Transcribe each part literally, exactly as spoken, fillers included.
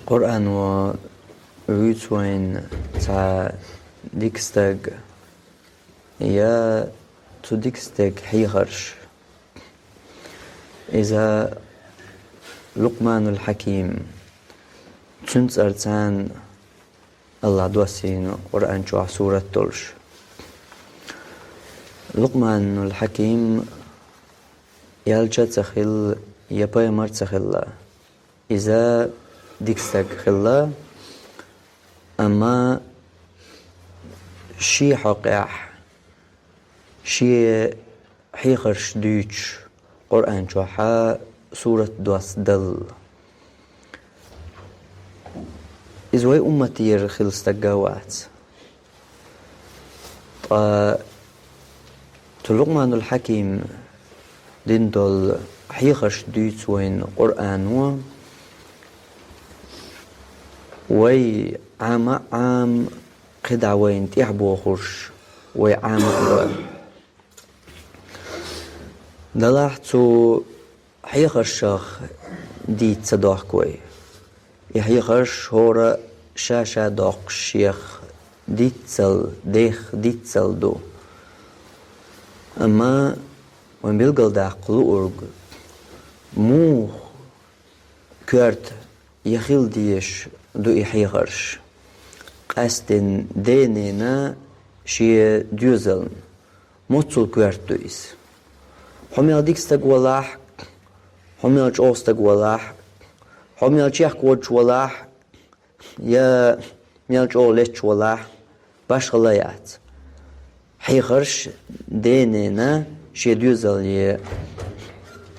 Къуръано вуьйцу вайна цхьа дика стаг, я цу дика стеган хьехарш. Иза Лукъманул Хьаким, цуьнан цӀарца Аллахьа доссийна Къуръан чохь сурат долуш. Лукъманул Хьаким элча а ца хилла, я пайхамар а ца хилла. Иза дика стаг хилла, амма шен хьокъехь, шен хьехарш дуьйцуш, Къуръан чохь сурат доссаделла. Иза вай умматера хилла стаг а вац. Ткъа цу Лукъманул Хьаким дина долу хьехарш дуьйцу вайна Къуръано, вай Ӏама а Ӏама, кхидӀа вайна тӀехь бохурш вай Ӏама а бан. Делахь цу хьехаршах дийца ца дохку вай. И хьехарш хӀора ша-ша доккхуш шех диццал, дех диццал ду. Амма вайн билгалдаккха луург, муха коьрта я хила дезаш ду и хьехарш, къаьсттина ден-ненан, шен доьзална. Моццул коьрта ду иза. Хьо мел дика стаг валахь, хьо мел чӀогӀа стаг валахь, хьо мел чехка воцуш валахь, я мел чӀогӀа леташ валахь, башхалла яц. Хьехарш ден-ненан, шен доьзале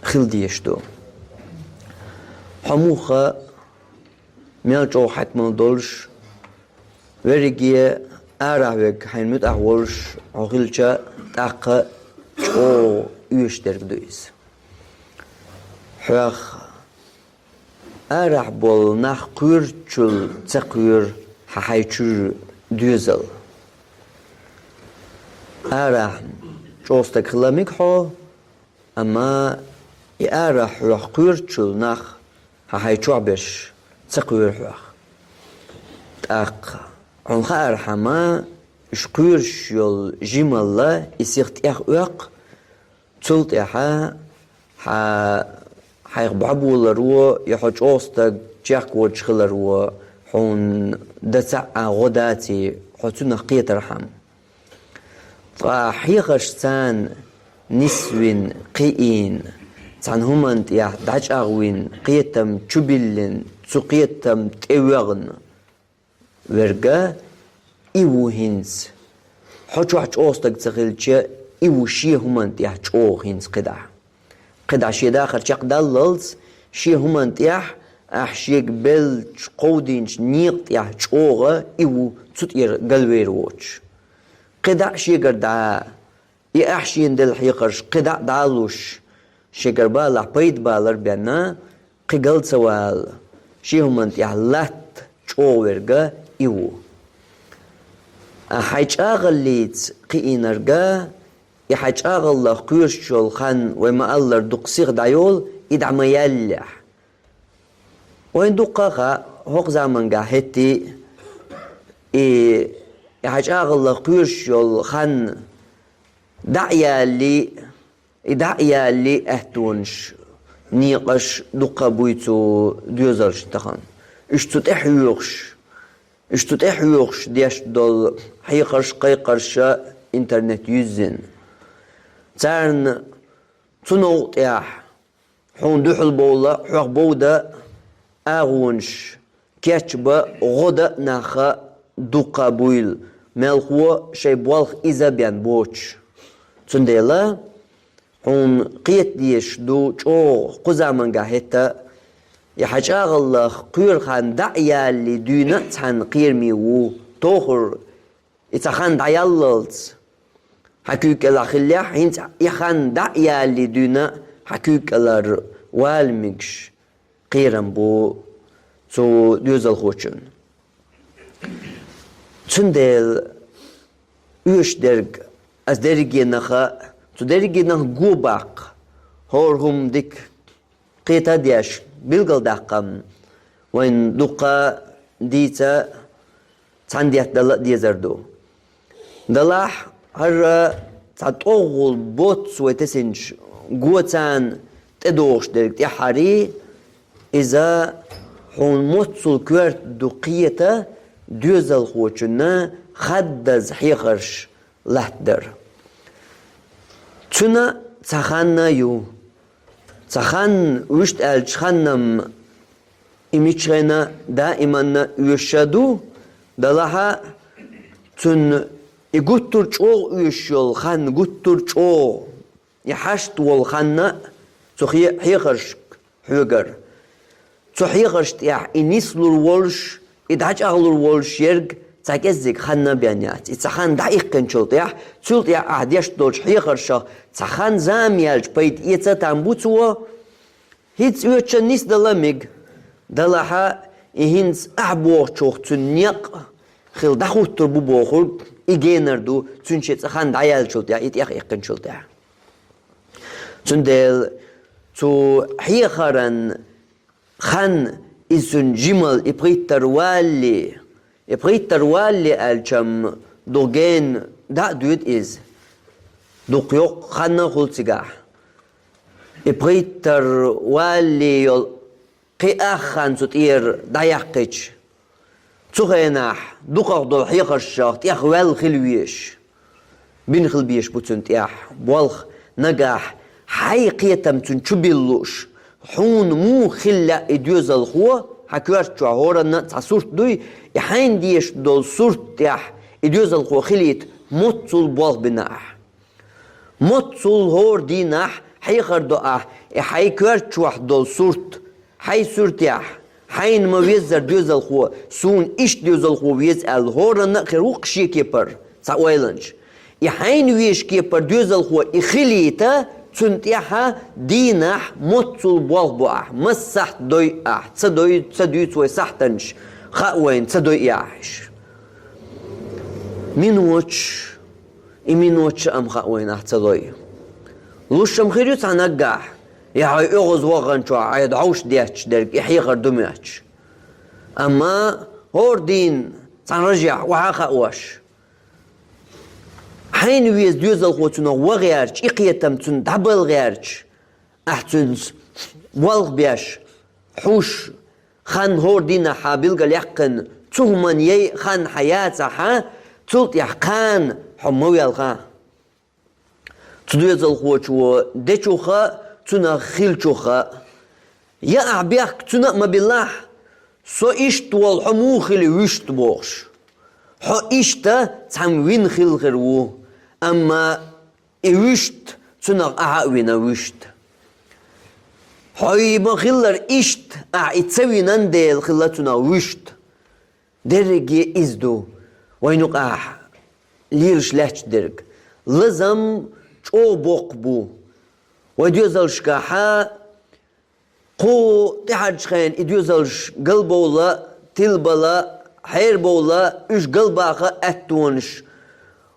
хила дезаш ду. Хьо муха мел чӀогӀа хьаькамалла долуш, верриге арахь верг хьайна муьтӀахь волуш хьо хилча, тӀаккха чӀогӀа оьшуш дерг ду иза. Хьох арахь болу нах кхоьручул ца кхоьру хьан хьайн чуьра доьзал. Арахь чӀогӀа стаг хила мега хьо, амма и арахь хьох кхоьручул нах хьан хьайн чохь берш ца кхоьру хьох. ТӀаккха хьуна хаархьама, уьш кхоьруш йолу жималла и сиха тӀех оьккху, цул тӀаьхьа хьан хьайх бӀобуларо я хьо чӀогӀа стаг чехка воцуш хиларо хьуна дан цхьа а гӀо даций, хьо цунах кхетархьама. Ткъа хьехарш царна нисвина, кхиийна, цхьана хӀуманна тӀехь дӀачӀагӀвина, кхетам чубиллина, цу кхетам тӀе воьгӀна верг а и ву хӀинца. Хьо чохь чӀогӀа стаг ца хилча, и ву шен хӀуманна тӀехь чӀогӀа хӀинца кхидӀа. КхидӀа шен дахар чекхдаллалц, шен хӀуманна тӀехь, ахь шега беллачу, кховдийначу некъа тӀехь чӀогӀа и ву цу тӀера галвер воцуш. КхидӀа а шегара дӀа, и ахь шена делла хьехарш кхидӀа а дӀа а луш, шегара балахь пайда балар бен а, кхин гал ца вала, шен хӀуманна тӀехь латта чӀогӀа верг а и ву. Ахь хьайн чӀагӀаллица кхиийнарг а, и хьайн чӀагӀаллах кхоьруш йолу хан вай ма-аллара дукха сиха дӀайолу, и дӀа ма яьллехь. Вайн дуккха а хаьа, хӀокху заманчохь хӀетте а, и, и хьайн чӀагӀаллах кхоьруш йолу хан дӀа а ялале, и дӀа а ялале аьттонаш, некъаш дуккха а буй цу доьзалшна тахана. Уьш цу тӀе хьоьхуш, уьш цу тӀе хьоьхуш деш долу хьехарш, кхайкхарш а интернет юьззина. Царна цу новкъа тӀехь хьуна дуьхьал бовла, хьох бовда агӀонаш, кечбан, гӀо дан а нах а дуккха а буйла, мелхо а шайн болх иза а бен боцуш. Цундела хьуна кхета дезаш ду чӀогӀа кху заманчохь хӀетте а, и хьайн чӀагӀаллах кхоьру хан дӀа а ялале дуьйна а цхьана кхераме ву, тохара и цхьа хан дӀаяллалц хьан куьйга кӀелахь хиллехь, хӀинца и хан дӀа а ялале дуьйна а хьан куьйга кӀелара вала мегаш кхерам бу цу доьзалхочун. Цундела оьшуш дерг, ас дерриге нах а, цу дерриге нах го баккха, хӀора хӀума дика кхета а деш, билгалдаккха-м, Вайн дукха дийца цхьан детта дала а дезар ду. Далахь, хӀара цхьа тӀогӀул боц вай тесинчу гоцан тӀедогӀуш дерг тӀаьххьарий, иза хьуна моццул коьрта ду кхета доьзалхочунна хаддаза хьехарш латтадар. Цуьнан цхьа хан ю. Цхьа хан, вуьшта аьлча, хан-м и мичхьана даиманна оьшуш ду, далахь, цуьнан и гуттар чӀогӀа оьшуш йолу хан, гуттар чӀогӀа и хьашт волу хан а цу хе-, хьехаршка хьоьгура. Цу хьехарш тӀехь и нислур волуш, и дӀачӀагӀлур волуш ерг цхьа кӀеззиг хан а бен яц. И цхьа хан дӀаиккхинчул тӀехь, цул тӀехь ахь деш долчу хьехаршах цхьа хан зама яьлча пайда эца там бу цо, хӀинца оьшучунна нисдала мега. Далахь, и хӀинца ахь бохучух цуьнан некъ хила дӀахӀуттур бу бохург и генар ду, цуьнан шен цхьа хан дӀаяьллачул тӀехь, и тӀех иккхинчул тӀехь. Цундела цу хьехаран хан, иза цуьнан жимал, и пхийттара валале, и пхийттара валале аьлча-м дукха гена дӀа а доьду иза. Дукха йоккха хан а хуьлу цигахь. И пхийттара валале йолу кхин ах хан цу тӀера дӀаяьккхича, цу хенахь дукхах долу хьехаршах тӀех ваьлла хила везаш, бина хила безаш бу цуьнан тӀехь болх. Нагахь хьайн кхетам цуьнан чу билла лууш, хьуна муха хила лаьа и доьзалхо, хьан коьрта чохь хӀоранна а цхьа сурт дуй, и хьайна дезаш долу сурт тӀехь и доьзалхо хилийта моццул болх бина ахь. Моццул хӀора дийнахь хьехар до ахь и хьайн коьрта чохь долу сурт, хьайн суьртехь, хьайна ма-веззара доьзалхо, суна иштта доьзалхо веза аьлла, хӀоранна а хир ву-кх шен кепара цхьа ойланаш. И хьайна везаш кепара доьзалхо и хилийта, цуьнан тӀехь дийнахь моццул болх бо ахь, массахь дой ахь, ца дой, ца дуьйцу вай сахьтанаш, хаьа вайна, ца дой и ахь иштта. Миноташ, и миноташ а ма хаьа вайна ахь ца лой. Луш-м хир ю цхьа наггахь, я хьо оьгӀаз ваханчохь хьайн дӀовш детташ дерг и хьехар ду моьттуш. Амма хӀора дийнахь цхьана рожехь охьа а хаош, хьайна веза доьзалхо цунах ван гӀерташ, и кхетам цуьнан дӀабала гӀерташ, ахь цуьнца болх беш, хьуш, хан хӀора дийнахь хьан билгалъяьккхина, цу хӀуманна яй хан хьан яцахь, цул тӀаьхьа кхана хьо ма велха. Цу доьзалхочо дечух а, цунах хиллачух а. Я ахь бехк цуьнан а ма биллахь, со иштта волу хьо муха хили вуьшта бохуш. Хьо иштта цхьамма вина хилла хир ву, амма и вуьшта цунах ахьа а вина вуьшта. Хьо и ма-хиллара иштта, ахьа и ца винан дела хилла цунах вуьшта. Дерриге иза ду вайн юкъахь лелаш лаьтташ дерг. Лазам чӀогӀа боккха бу. Вай доьзалшкахь кху тӀаьхьарчу хенахь и доьзалш галбовла, тилбала, хьерабовла, уьш галбаха аьттонаш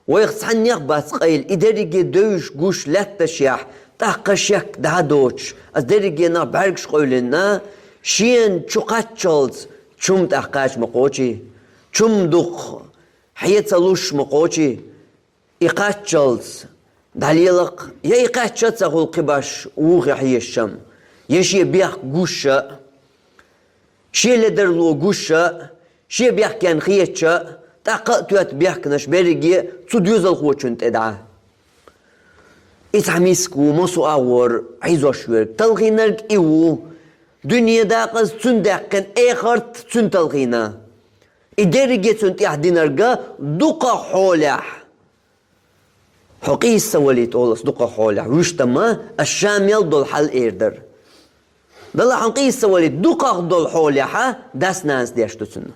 вайх цхьаннех а бац къайла, и дерриге девзаш гуш лаьтташехь, тӀаккха шек дӀа а доцуш, аса дерриге нах бӀаьргаш къевлина, шена чу кхаччалц чум тӀаккха кхача ма кхочий, чум дукха хье ца луш ма кхочий, и кхаччалц дӀалелакх, я и кхаьчча а ца хуьлу кхин баш вухе хьешам, я шен бехк гуш а, шен ледарло гуш а, шен бехкенна хеташ а, тӀаккха а тоьтту бехканаш берриге цу доьзалхочунна тӀе дӀа. И цхьа миска ву, массо а агӀор хьийзош верг. Талхийнарг и ву. Дуьне дакъаза цуьнан даьккхина, эхарт цуьнан талхийна. И дерриге цуьнан тӀехь динарг дукхах хьолехь. Хьо къийса ца валийта олу ас дукхах хьолехь, вуьшта-м ас ша мел долу хьал эр дара. Далла хьо къийса ца валийта дукхах долу хьолехь, дас-нанас деш ду цунна.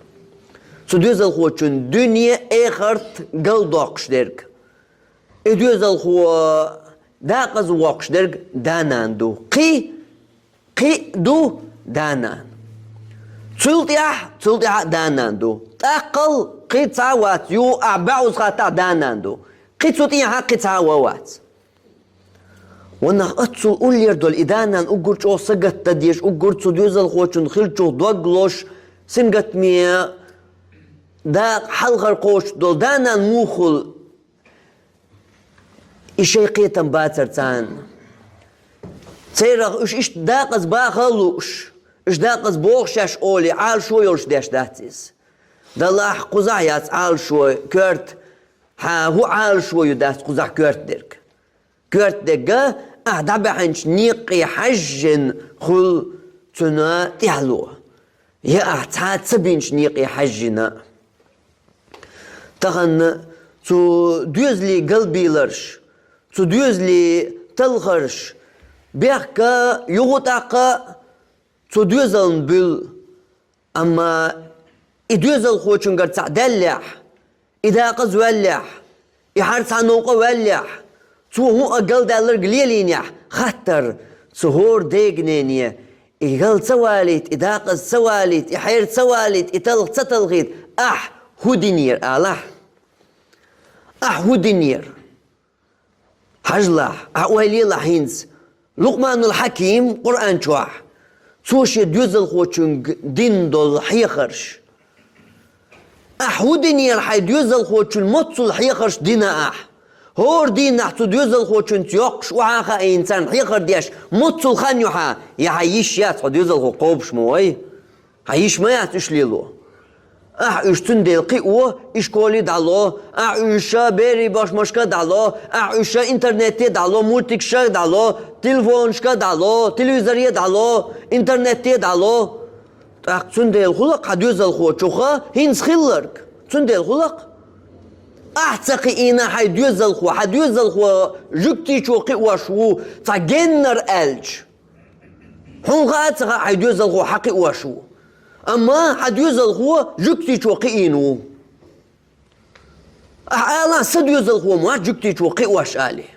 Цу доьзалхочун дуьне, эхарт галдоккхуш дерг. И доьзалхо дакъаза воккхуш дерг да-нана ду. Кхин Кхин а ду да-нана. Цул тӀаьхьа, цул тӀаьхьа а да-нана ду. ТӀаккха кхин цхьа а вац, юха ахь бӀозза хаттахь да-нана ду. Кхин цу тӀехьа кхин цхьа а ван вац. Ванах, оццул уллера дола и да-нана уггар чӀогӀа сагатдеш, уггар цу доьзалхочун хиллачух дог лош, сингаттаме дакъа хьалхара кхочуш дола да-нана муха хул, и шоай кхетам бацар царна. Церах уж иштта дакъаза баха а лууш, уж дакъаза боху шаьш олий, Ӏалашо йолуш деш дац иза. Далахь, кхузахь яц Ӏалашо, коьрта, хьан хӀун Ӏалашо ю дац кхузахь коьрта дерг. Коьрта дерг, ахь дӀабаьхьначу некъе хьаьжжина хуьлу цунна тӀаьхьало, я ахь цхьа а ца бинчу некъе хьаьжжина. Тахана цу доьзалийн галбийларш, цу доьзалийн талхарш бехк а, юха тӀаккха цу доьзална буьллу. Амма и доьзалхочуьнгара цхьаъ даьллехь, и дакъаза ваьллехь, и хьара цхьа новкъа ваьллехь, цо хӀун а галдаьлларг лелийнехь, хаттар цу хӀора дега-нене: и гал ца валийта, и дакъаза ца валийта, и хьера ца валийта, и талха ца талхийта, ахь хӀун динера, алахь? Ахь хӀун динера? Хьажалахь, ахь ойла елахь хӀинца. Лукъманул Хьаким Къуръан чохь, цо шен доьзалхочуьнга дина долу хьехарш. Ахь хӀун динера хьайн доьзалхочун, моццул хьехарш дина ахь? ХӀора дийнахь цу доьзалхочуьнца йоккхуш охьа а хаийна, царна хьехар деш, моццул хан ю хьан? Я хьан йиш яц хьо доьзалхо кхобуш ма вай? Хьан йиш ма яц уьш лело? Ахь уьш цундела кхио, и школе дӀало, ахь уьш берийн бошмашка дӀало, ахь уьш интернете дӀало, мультикашка дӀало, телефонашка дӀало, телевизоре дӀало, интернете дӀало. ТӀаккха цундела хуьлу-кх хьан доьзалхочух хӀинца хилларг? Цундела хуьлу-кх? Ахь ца кхиийна хьайн доьзалхо, хьан доьзалхо жуьгтичо кхиош ву цхьа геннара аьлча. Хьуна хаа а ца хаьа хьайн доьзалхо хьан кхиош ву. Амма хьан доьзалхо жуьгтичо кхиийна ву. Ахь алахь: «Сан доьзалхо ма вац жуьгтичо кхиош», — алий.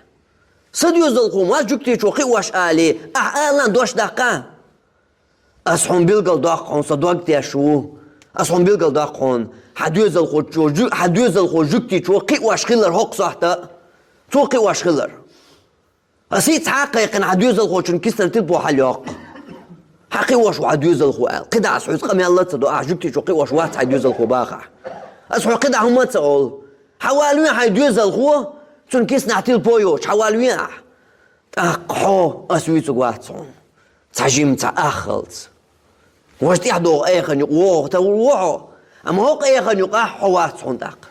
«Сан доьзалхо ма вац жуьгтичо кхиош», — алий, ахь алахь дош даккха. Ас хьуна билгалдоккху хьуна, со дог теш ву. Ас хьуна билгалдоккху хьуна, хьан доьзалхочо жу-, хьан доьзалхо жуьгтичо кхиош хилар хӀокху сохьта а. Цо кхиош хилар. Ас хӀинца хьа а кхайкхина, хьан доьзалхочун киснара тилпо хьалайоккху. Хьан кхиош ву хьан доьзалхо аьлла. КхидӀа ас хьоьца къамел а ца до, ахь жуьгтичо кхиош вац хьайн доьзалхо бахахь. Ас хьо кхидӀа хӀума а ца олу. Хьан валаве хьайн доьзалхо, цунна киснахь тилпо йоцуш, хьан валаве ахь. ТӀаккха хьо, ас вуьйцург вац хьуна. Цхьа жима цхьа аххалц. Важа тӀаьхьа догӀу эхан юкъа вогӀу, тан ву хьо. Амма хӀокху эхан юкъахь хьо вац хьуна тӀаккха.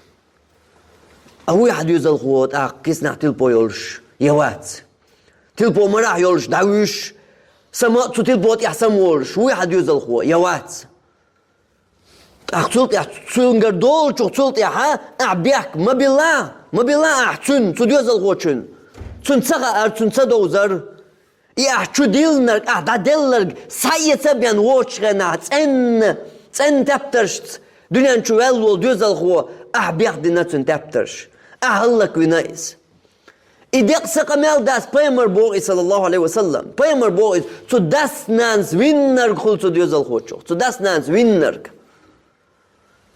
А вуй хьан доьзалхо тӀаккха киснахь тилпо йолуш, я вац? Тилпо марахь йолуш дӀавуьйш, сама а цу тилпо тӀехь самаволуш, вуй хьан доьзалхо, я вац? ТӀаккха цул тӀаьхьа, цуьнгара долучух цул тӀаьхьа ахь бехк ма билла, ма билла ахь цуьнан, цу доьзалхочун. Цуьнан ца хаар, цуьнан ца довзар. И ахь чу диллинарг, ахь дӀаделларг схьаэца а бен воцучу хенахь цӀенна, цӀенна тептаршца дуьнен чу ваьлла волу доьзалхо, ахь бехдина цуьнан тептарш. Ахь хӀаллаквина иза. И декъа сан къамел дац, пайхамар боху иза, саллаллаху Ӏалайхи ва саллам. Пайхамар боху иза, цу дас-нанас виннарг хуьлу цу доьзалхочух. Цу дас-нанас виннарг.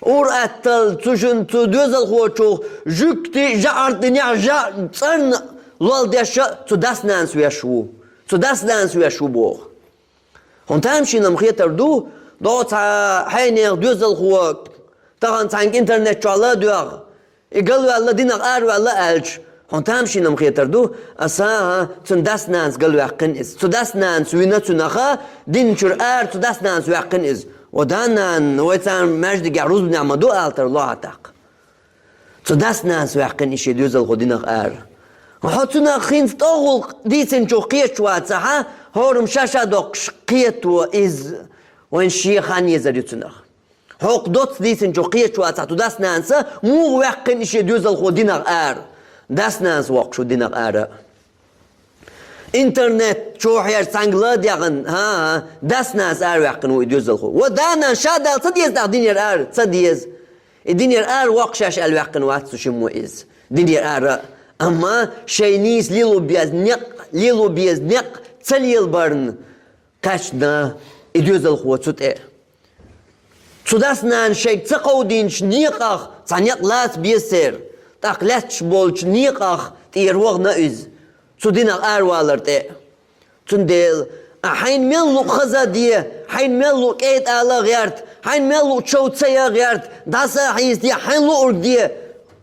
Ур-атталла цу шун, цу доьзалхочух жуьгти жаӀар динехь жа цӀарна лол деш а цу дас-нанас веш ву. Цу дас-нанас веш ву боху. Хьуна тамашийна-м хетар ду, догӀу цхьа хьенехан доьзалхо тахана цхьаьнга интернет чохь ла а доьгӀу, и галваьлла, динах араваьлла аьлча, хьуна тамашийна-м хетар ду, аса, а, цуьнан дас-нанас галваьккхина иза. Цу дас-нанас вина цуьнан, дин чуьра ара цу дас-нанас ваьккхина иза. О, да-нана, вай царна маьждигехь рузбанехь ма ду ала тарло хьан тӀаккха. Цу дас-нанас ваьккхина и шен доьзалхо динах ара. Хьо цунах хӀинца тӀе гӀуллакх дийцинчух кхеташ вацахь, хӀораммо ша-ша доккхуш кхето иза, вайн шен хан езар ю цунах. Хьо кху доцца дийцинчух кхеташ вацахь, цу дас-нанас муха ваьккхина и шен доьзалхо динах ара. Дас-нанас воккхуш ву динах ара. Интернет чу хьерча цхьаьнга ла а дегӀна, хӀан-хӀа, дас-нанас араваьккхина ву и доьзалхо. Ва да-нана, ша Далла ца деза тӀаккха динера ара? Ца деза. И динера ара воккхуш еш аьлла ваьккхина вац цу шиммо иза. Динера ара. Амма шайн нийса лело беза некъ, лело беза некъ ца лелабарна кхаьчна и доьзалхо цу тӀе. Цу дас-нанас шайга ца кховдийначу некъах цхьа некъ лаца беза церан, тӀаккха лаьтташ болчу некъах тӀера вахана иза. цу динах аравалар тӀе. Цундела, а, хьайна мел луъ хаза де, хьайна мел луъ кӀайтӀала гӀерта, хьайна мел луъ чов ца я гӀерта, дӀаса хьийзде, хьайна луъург де,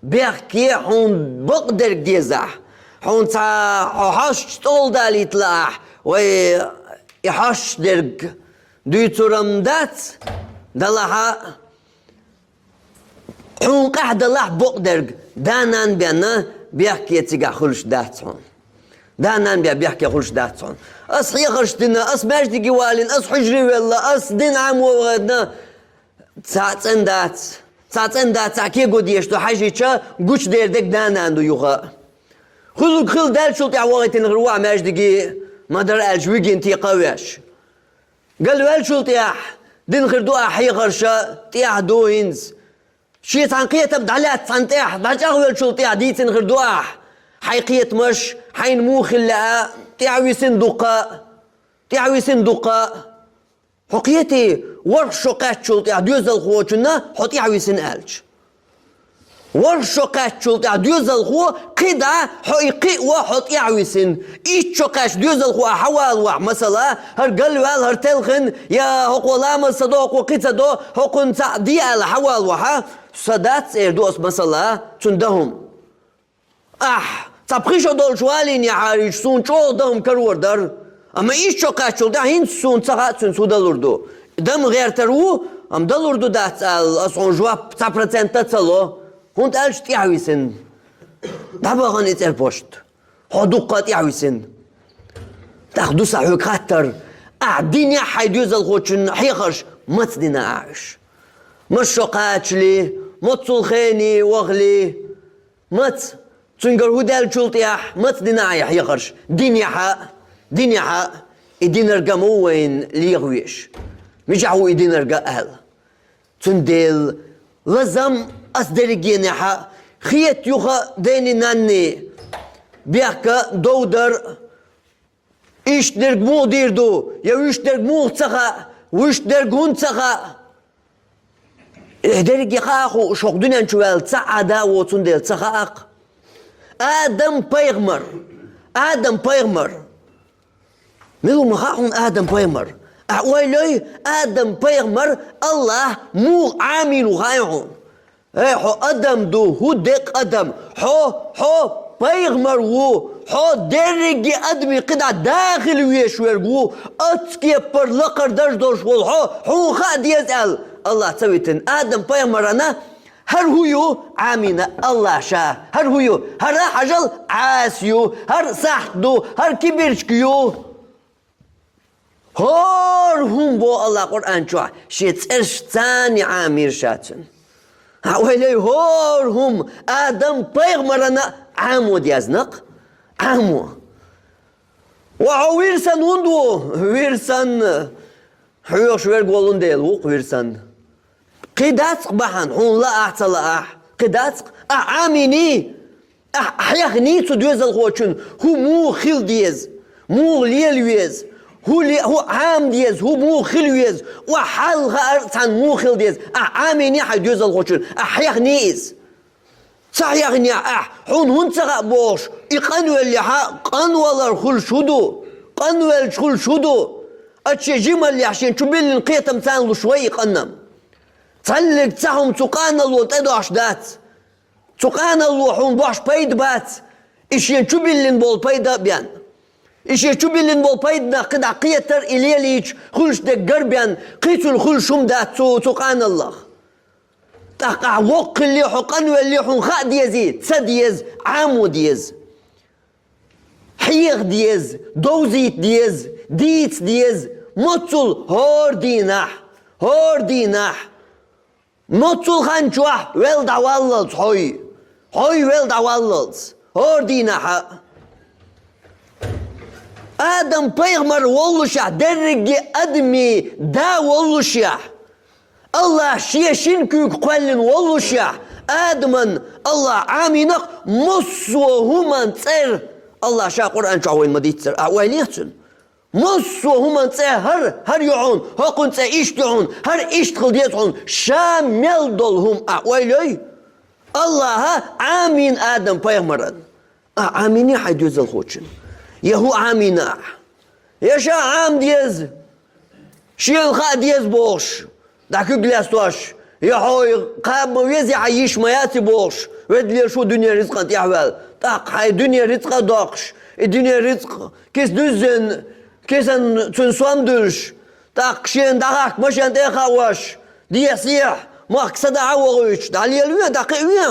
бехке хьуна бакъдерг дезахь. Хьуна цхьа хьо хьашт тӀолдалийта лаахь, вай и хьашт дерг дуьйцурам дац, далахьа, хьуна къахь далахь бакъдерг, да-нана бенна бехке цигахь хуьлуш дац хьуна. Да-нана бен бехке хуьлуш дац хьуна. Ас хьехарш дина, ас маьждиге валийна, ас хьуьжаре велла, ас дин Ӏамо вахана, цхьаъ цӀена дац. Цхьаъ цӀена дац, цхьаъ кего дезаш ду хьажийча, гучудер дерг да-нана ду юха. Хуьлург хилла даьллачул тӀехьа вахийтина хир ву ахь маьждиге, ма-дарра аьлча вигина текхавеш. Галвеллачул тӀехьа дина хир ду ахь хьехарша, тӀехьа ду хӀинца. Шен цхьана кхетам дӀалаьцна цхьана тӀехьа, дӀачӀагӀвеллачул тӀехьа дийцина хир ду ахь. Хьайн кхетамаш, хьайна муха хила лаьа, тӀехьависина дукха, тӀехьависина дукха. Хьо кхетий, ворхӀ шо кхаьччул тӀехьа доьзалхочунна хьо тӀехьависина аьлча. ВорхӀ шо кхаьччул тӀехьа доьзалхо кхидӀа, хьо и кхиа, хьо тӀехьависина. Итт шо кхаьчча доьзалхо ахь хьавалавахь, масала, хӀара галваьлла, хӀара телхина, я хӀокхо ламаз ца до, хӀокхо кхин ца до, хӀокхунна цхьаъ де аьлла хьавалавахьа, со дац эр ду ас, масала, цунна дан хӀума. Ахь цхьа пхи шо долчу валийнехьарийча, суна чӀогӀа дан хӀума карор дара. Амма итт шо кхаьччул тӀехьа хӀинца суна ца хаьа, цуьнца хӀун далур ду. Дан гӀертар ву, амма далур ду дац аьлла, ас хьуна жоп цхьа процент ца ло. ХӀунда аьлча тӀехьависина. ДӀабахана и цӀерпошт. Хьо дуккха тӀехьависина. ТӀаккха ду сан хьоьга хаттар. Ахь динехь хьайн доьзалхочунна хьехарш маца дина ахь уьш? Маца шо кхачале, моццул хене вахале, маца, цуьнгара хӀун даьллачул тӀехьа, маца дина ахь и хьехарш? Динехьа, динехьа, и динарг ма ву вайна леха везаш. Мичахь ву и динарг аьлла. Цундела лазам ас дерригенехьа хета юха дайни-нанни бехка довдар, иштта дерг муха дийр ду, я вуьшта дерг муха ца хаьа, вуьшта дерг хӀунда ца хаьа. Э, дерриге хаа хууш, хӀокху дуьнен чу ваьлла цхьа а да а воцун дела ца хаьа-кх. Адам-пайхамар, Адам-пайхамар. Мила ву ма хаьа хьуна Адам-пайхамар? Ахь ойла йой, Адам-пайхамар АллахӀа муха Ӏамийна ву хаьий хьуна? Э, хьо адам ду, хӀун декъа адам? Хьо, хьо пайхамар ву, хьо дерриге адамийн кхидӀа да хила везаш верг ву, оццу кепара лакхара дарж долуш волу хьо, хьуна хаа деза аьлла, АллахӀа ца витина Адам-пайхамарна хӀара хӀун ю Ӏамийна АллахӀа ша? ХӀара хӀун ю? ХӀара хьажал Ӏаса ю, хӀара сахьт ду, хӀара кибирчка ю. ХӀора хӀума боху АллахӀа Къуръан чохь, шен цӀерашца Ӏамийра ша цуьнан. Хьан ойла йой, хӀора хӀума Адам-пайхамарна Ӏамо дезна-кх. Ӏамо. Ва хьо вирсан хӀунда ву? Вирсан хьоьхуш верг волун дела ву-кх вирсан. Кхин дац-кх бахьана, хьуна лаахь а, ца лаахь а. Кхин дац-кх. Ахь Ӏамийний? Ахь хьехний цу доьзалхочун, хӀун муха хила деза, муха лела веза, хӀун ле-, хӀун Ӏама деза, хӀун муха хила веза, охьа хьал хаар цхьаьна муха хила деза. Ахь Ӏамийний хьайн доьзалхочун, ахь хьехний иза? Ца хьехнехь ахь, хьуна хӀунда ца хаьа бохуш, и къанвеллехьа, къанвалар хуьлуш хӀун ду? Къанвелча хуьлуш хӀун ду? Ача шен жималлехь шен чу биллина кхетам царна луш вай и къанам. Цхьаьнниг цхьа хӀума цу къаналло тӀедохьуш дац. Цу къаналло хьуна бохьуш пайда бац, и шен чу биллина болу пайда а бен. И шен чу биллина болу пайданах кхидӀа кхетар, и лелийча хуьлуш дерг гар бен, кхин цунна хуьлуш хӀума дац цу, цу къаналлах. ТӀаккха ахь воккха хиллий, хьо къанвеллий, хьуна хаа дезий, ца деза, Ӏамо деза. Хьеха деза, довзийта деза, дийца деза, моццул хӀора дийнахь, хӀора дийнахь. Моццул хан чохь велла дӀаваллалц хьой. Хьой велла дӀаваллалц. ХӀора дийнахьа. Адам-пайхамар воллушехь, дерриге адамийн да воллушехь, АллахӀа шен шина куьйга кхоьллина воллушехь, Адаман АллахӀа Ӏамийнакх массо а хӀуман цӀера. АллахӀа ша Къуръан чохь вайна ма-дийццара, ахь ойла йехьа цуьнан. Массо а хӀуман цӀе хӀара, хӀара ю хьуна, хӀокхуьнан цӀе иштта ю хьуна, хӀара иштта хила деза хьуна, ша мел долу хӀума ахь ойла йой? АллахӀа Ӏамийна Адам-пайхамаран. Ахь Ӏамийний хьайн доьзалхочун? Я хӀу Ӏамийна ахь? Я ша Ӏама деза, шена хаа деза бохуш, дӀа куьг лестош, я хьо кхаба ма везий, хьан йиш ма яций бохуш, ведда лела шу дуьне рицкъан тӀехь ваьлла. ТӀаккха хьайн дуьне рицкъа а доккхуш, и дуьне рицкъ киса дуьззина, кисана цуьнан сом дуьллуш, тӀаккха шена дӀахахка машен тӀе а хаош, дехьа-сехьа, махка садаӀа а вохуьйтуш, дӀалелаве, дӀакхиаве,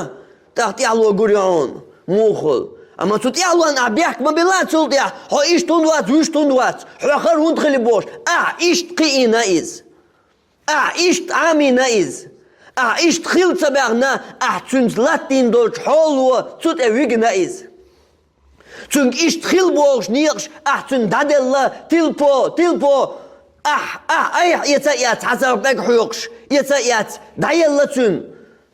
тӀаккха тӀаьхьало гур ю хьуна, муха хуьлу. Амма цу тӀаьхьалонна ахь бехк ма биллахь цул тӀаьхьа, хьо иштта хӀунда вац, вуьшта хӀунда вац, хьоьхара хӀунда хили бохуш, ахь иштта кхиийна иза. Ахь иштта Ӏамийна иза. Ахь иштта хила ца баьхна, ахь цуьнца латтийна долчу хьоло цу тӀе вигна иза. Цуьнга иштта хила бохуш некъаш ахь цуьнан дӀаделла, тилпо, тилпо, ахь, ахь, айхьа эца а эцна, хьан ца бага хьоькхуш, эца а эцна, дӀаелла цуьнан.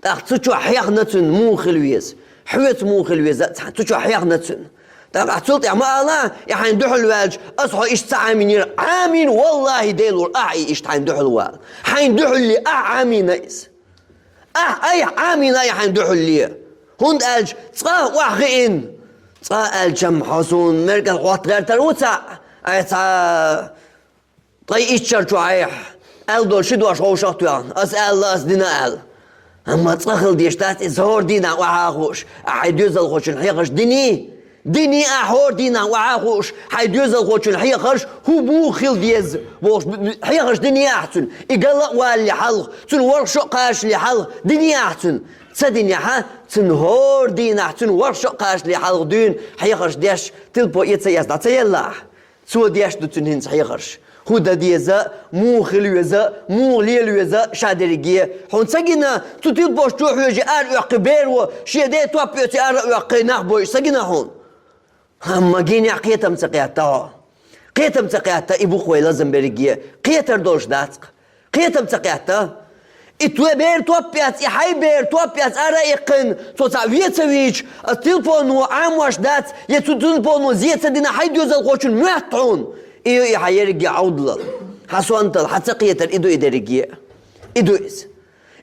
ТӀаккха цу чохь хьехна цуьнан муха хила веза, хьоьца муха хила веза а ца, цу чохь хьехна цуьнан. ТӀаккха ахь цул тӀаьхьа ма ала, и хьайна дуьхьал ваьлча, аса хьо иштта ца Ӏамийнера, Ӏамийна, валлахӀи, Дела волу, ахь и иштта хьайна дуьхьал вала. Хьайна дуьхьалле ахь Ӏамийна иза. Ахь айхьа Ӏамийна и хьайна дуьхьалле. ХӀунда аьлча цкъа а охьахиъна, цкъа а аьлча-м хьо суна мергал хьотта гӀертар ву цхьаъ, ай цхьа ткъе итт шар чу айхьа, аьлла долу ши дош вовшах а тоьхна, аса аьлла, аса дина аьлла. Амма цкъа хила дезаш дац иза хӀора дийнахь охьа а хууш, ахь хьайн доьзалхочун хьехарш диний? Диний ахь хӀора дийнахь охьа а хууш, хьайн доьзалхочун хьехарш хӀун муха хила деза бохуш, хьехарш диний ахь цуьнан? И гала а валале хьалха, цуьнан ворхӀ шо а кхачале хьалха, диний ахь цуьнан? Ца динехь а, цуьнан хӀора дийнахь, цуьнан ворхӀ шо а кхачале хьалха дуьйна хьехарш деш, тилпо эца а эцна дӀа ца елла ахь? Цо деш ду цуьнан хӀинца хьехарш. ХӀун дан деза, муха хила веза, муха лела веза ша дерриге. Хьуна ца гина, цу тилпошна чу хьоьжий ара оьккхий беро, шен ден топ оьций ара оьккхий нах бойуш ца гина хьуна? Амма гинехь кхетам ца кхетта хьо. Кхетам ца кхетта, и бу-кх вай лазам берриге. Кхетар долуш дац-кх. Кхетам ца кхетта. И твой бер топ эцна, и хьайн бер топ эцна ара а иккхина, цо цхьаъ вен ца вийча, аса тилпоно Ӏамош дац, я цу тилпоно зе ца дина хьайн доьзалхочун моьтту хьуна. И ю и хьан ерриге Ӏовдалал. Хьан сонтал, хьан ца кхетар, и ду и дерриге. И ду иза.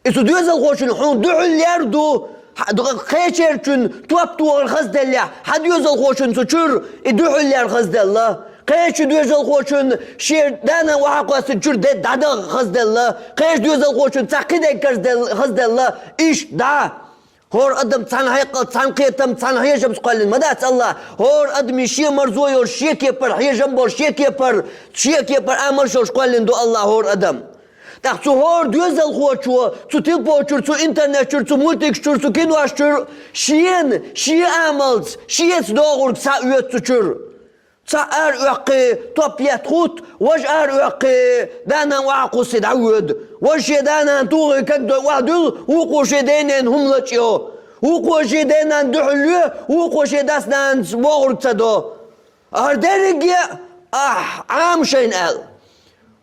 И цу доьзалхочун хьуна дуьхьал лер ду, хьан ду-, кхечерчун топ тохар хазделлехь, хьан доьзалхочун цу чуьра и дуьхьал лер хазделла. Кхечу доьзалхочун шен да-нана охьакхоьссина чуьра де дӀадаха хазделла, кхечу доьзалхочун цхьа кхидерг карздел-, хазделла, иштта дӀа. ХӀора адам цхьана хьекъал, цхьана кхетам, цхьана хьежамца кхоьллина ма дац АллахӀа. ХӀора адамийн шен марзо йолуш, шен кепара хьежам болуш, шен кепара, шен кепара амалш йолуш кхоьллина ду АллахӀа хӀора адам. ТӀаккха цу хӀора доьзалхочо, цу тилпочуьра, цу интернетчуьра, цу мультикшчуьра, цу киношчуьра шена, шен амалца, шеца догӀург схьаоьцу цу чуьра. Цхьаъ ара оьккхий, топ етта хӀутту, важа ара оьккхий, да-нана охьакхуссий дӀавоьду. Важа шен да-нана тухий кагдой охьадуьллу, вукхо шен ден-ненан хӀума лачкъайо. Вукхо шен ден-нанна дуьхьал лоь, вукхо шен дас-нанас бохург ца до. ХӀара дерриге а ахь Ӏама шайна аьлла.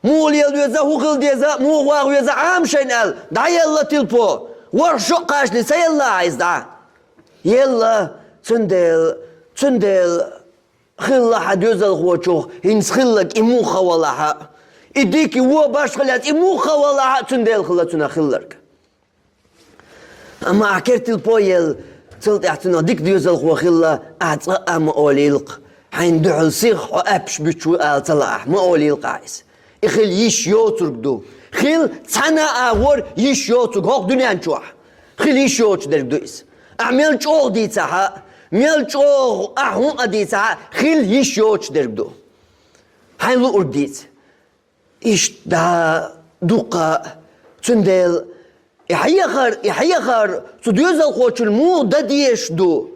Муха лела веза, хӀун хила деза, муха ваха веза Ӏама шайна аьлла, дӀаелла тилпо. ВорхӀ шо а кхачале ца елла ахь иза дӀа? Елла, цундела, цундела хилла хьан доьзалхочух хӀинца хилларг и муха валахь а, и дика, и вон башха лаьцна и муха валахь а, цундела хилла цунах хилларг. Амма ахь кера тилпо елла, цул тӀаьхьа цунах дика доьзалхо хилла, ахь цкъа а ма олийла-кх, хьайна дуьхьал сиха хьо аьшпаш буьтуш ву ала ца лаахь, ма олийла-кх ахь иза. И хила йиш йоцург ду. Хила цхьана а агӀор йиш йоцург хӀокху дуьнен чохь. Хила йиш йоцуш дерг ду иза. Ахь мел чӀогӀа дийцахь а, мел чӀогӀа ахь хӀун а дийцахь а, хила йиш йоцуш дерг ду. Хьайн луург дийца. Иштта дӀа дуккха а, цундела и хьехар, и хьехар цу доьзалхочун муха дан дезаш ду?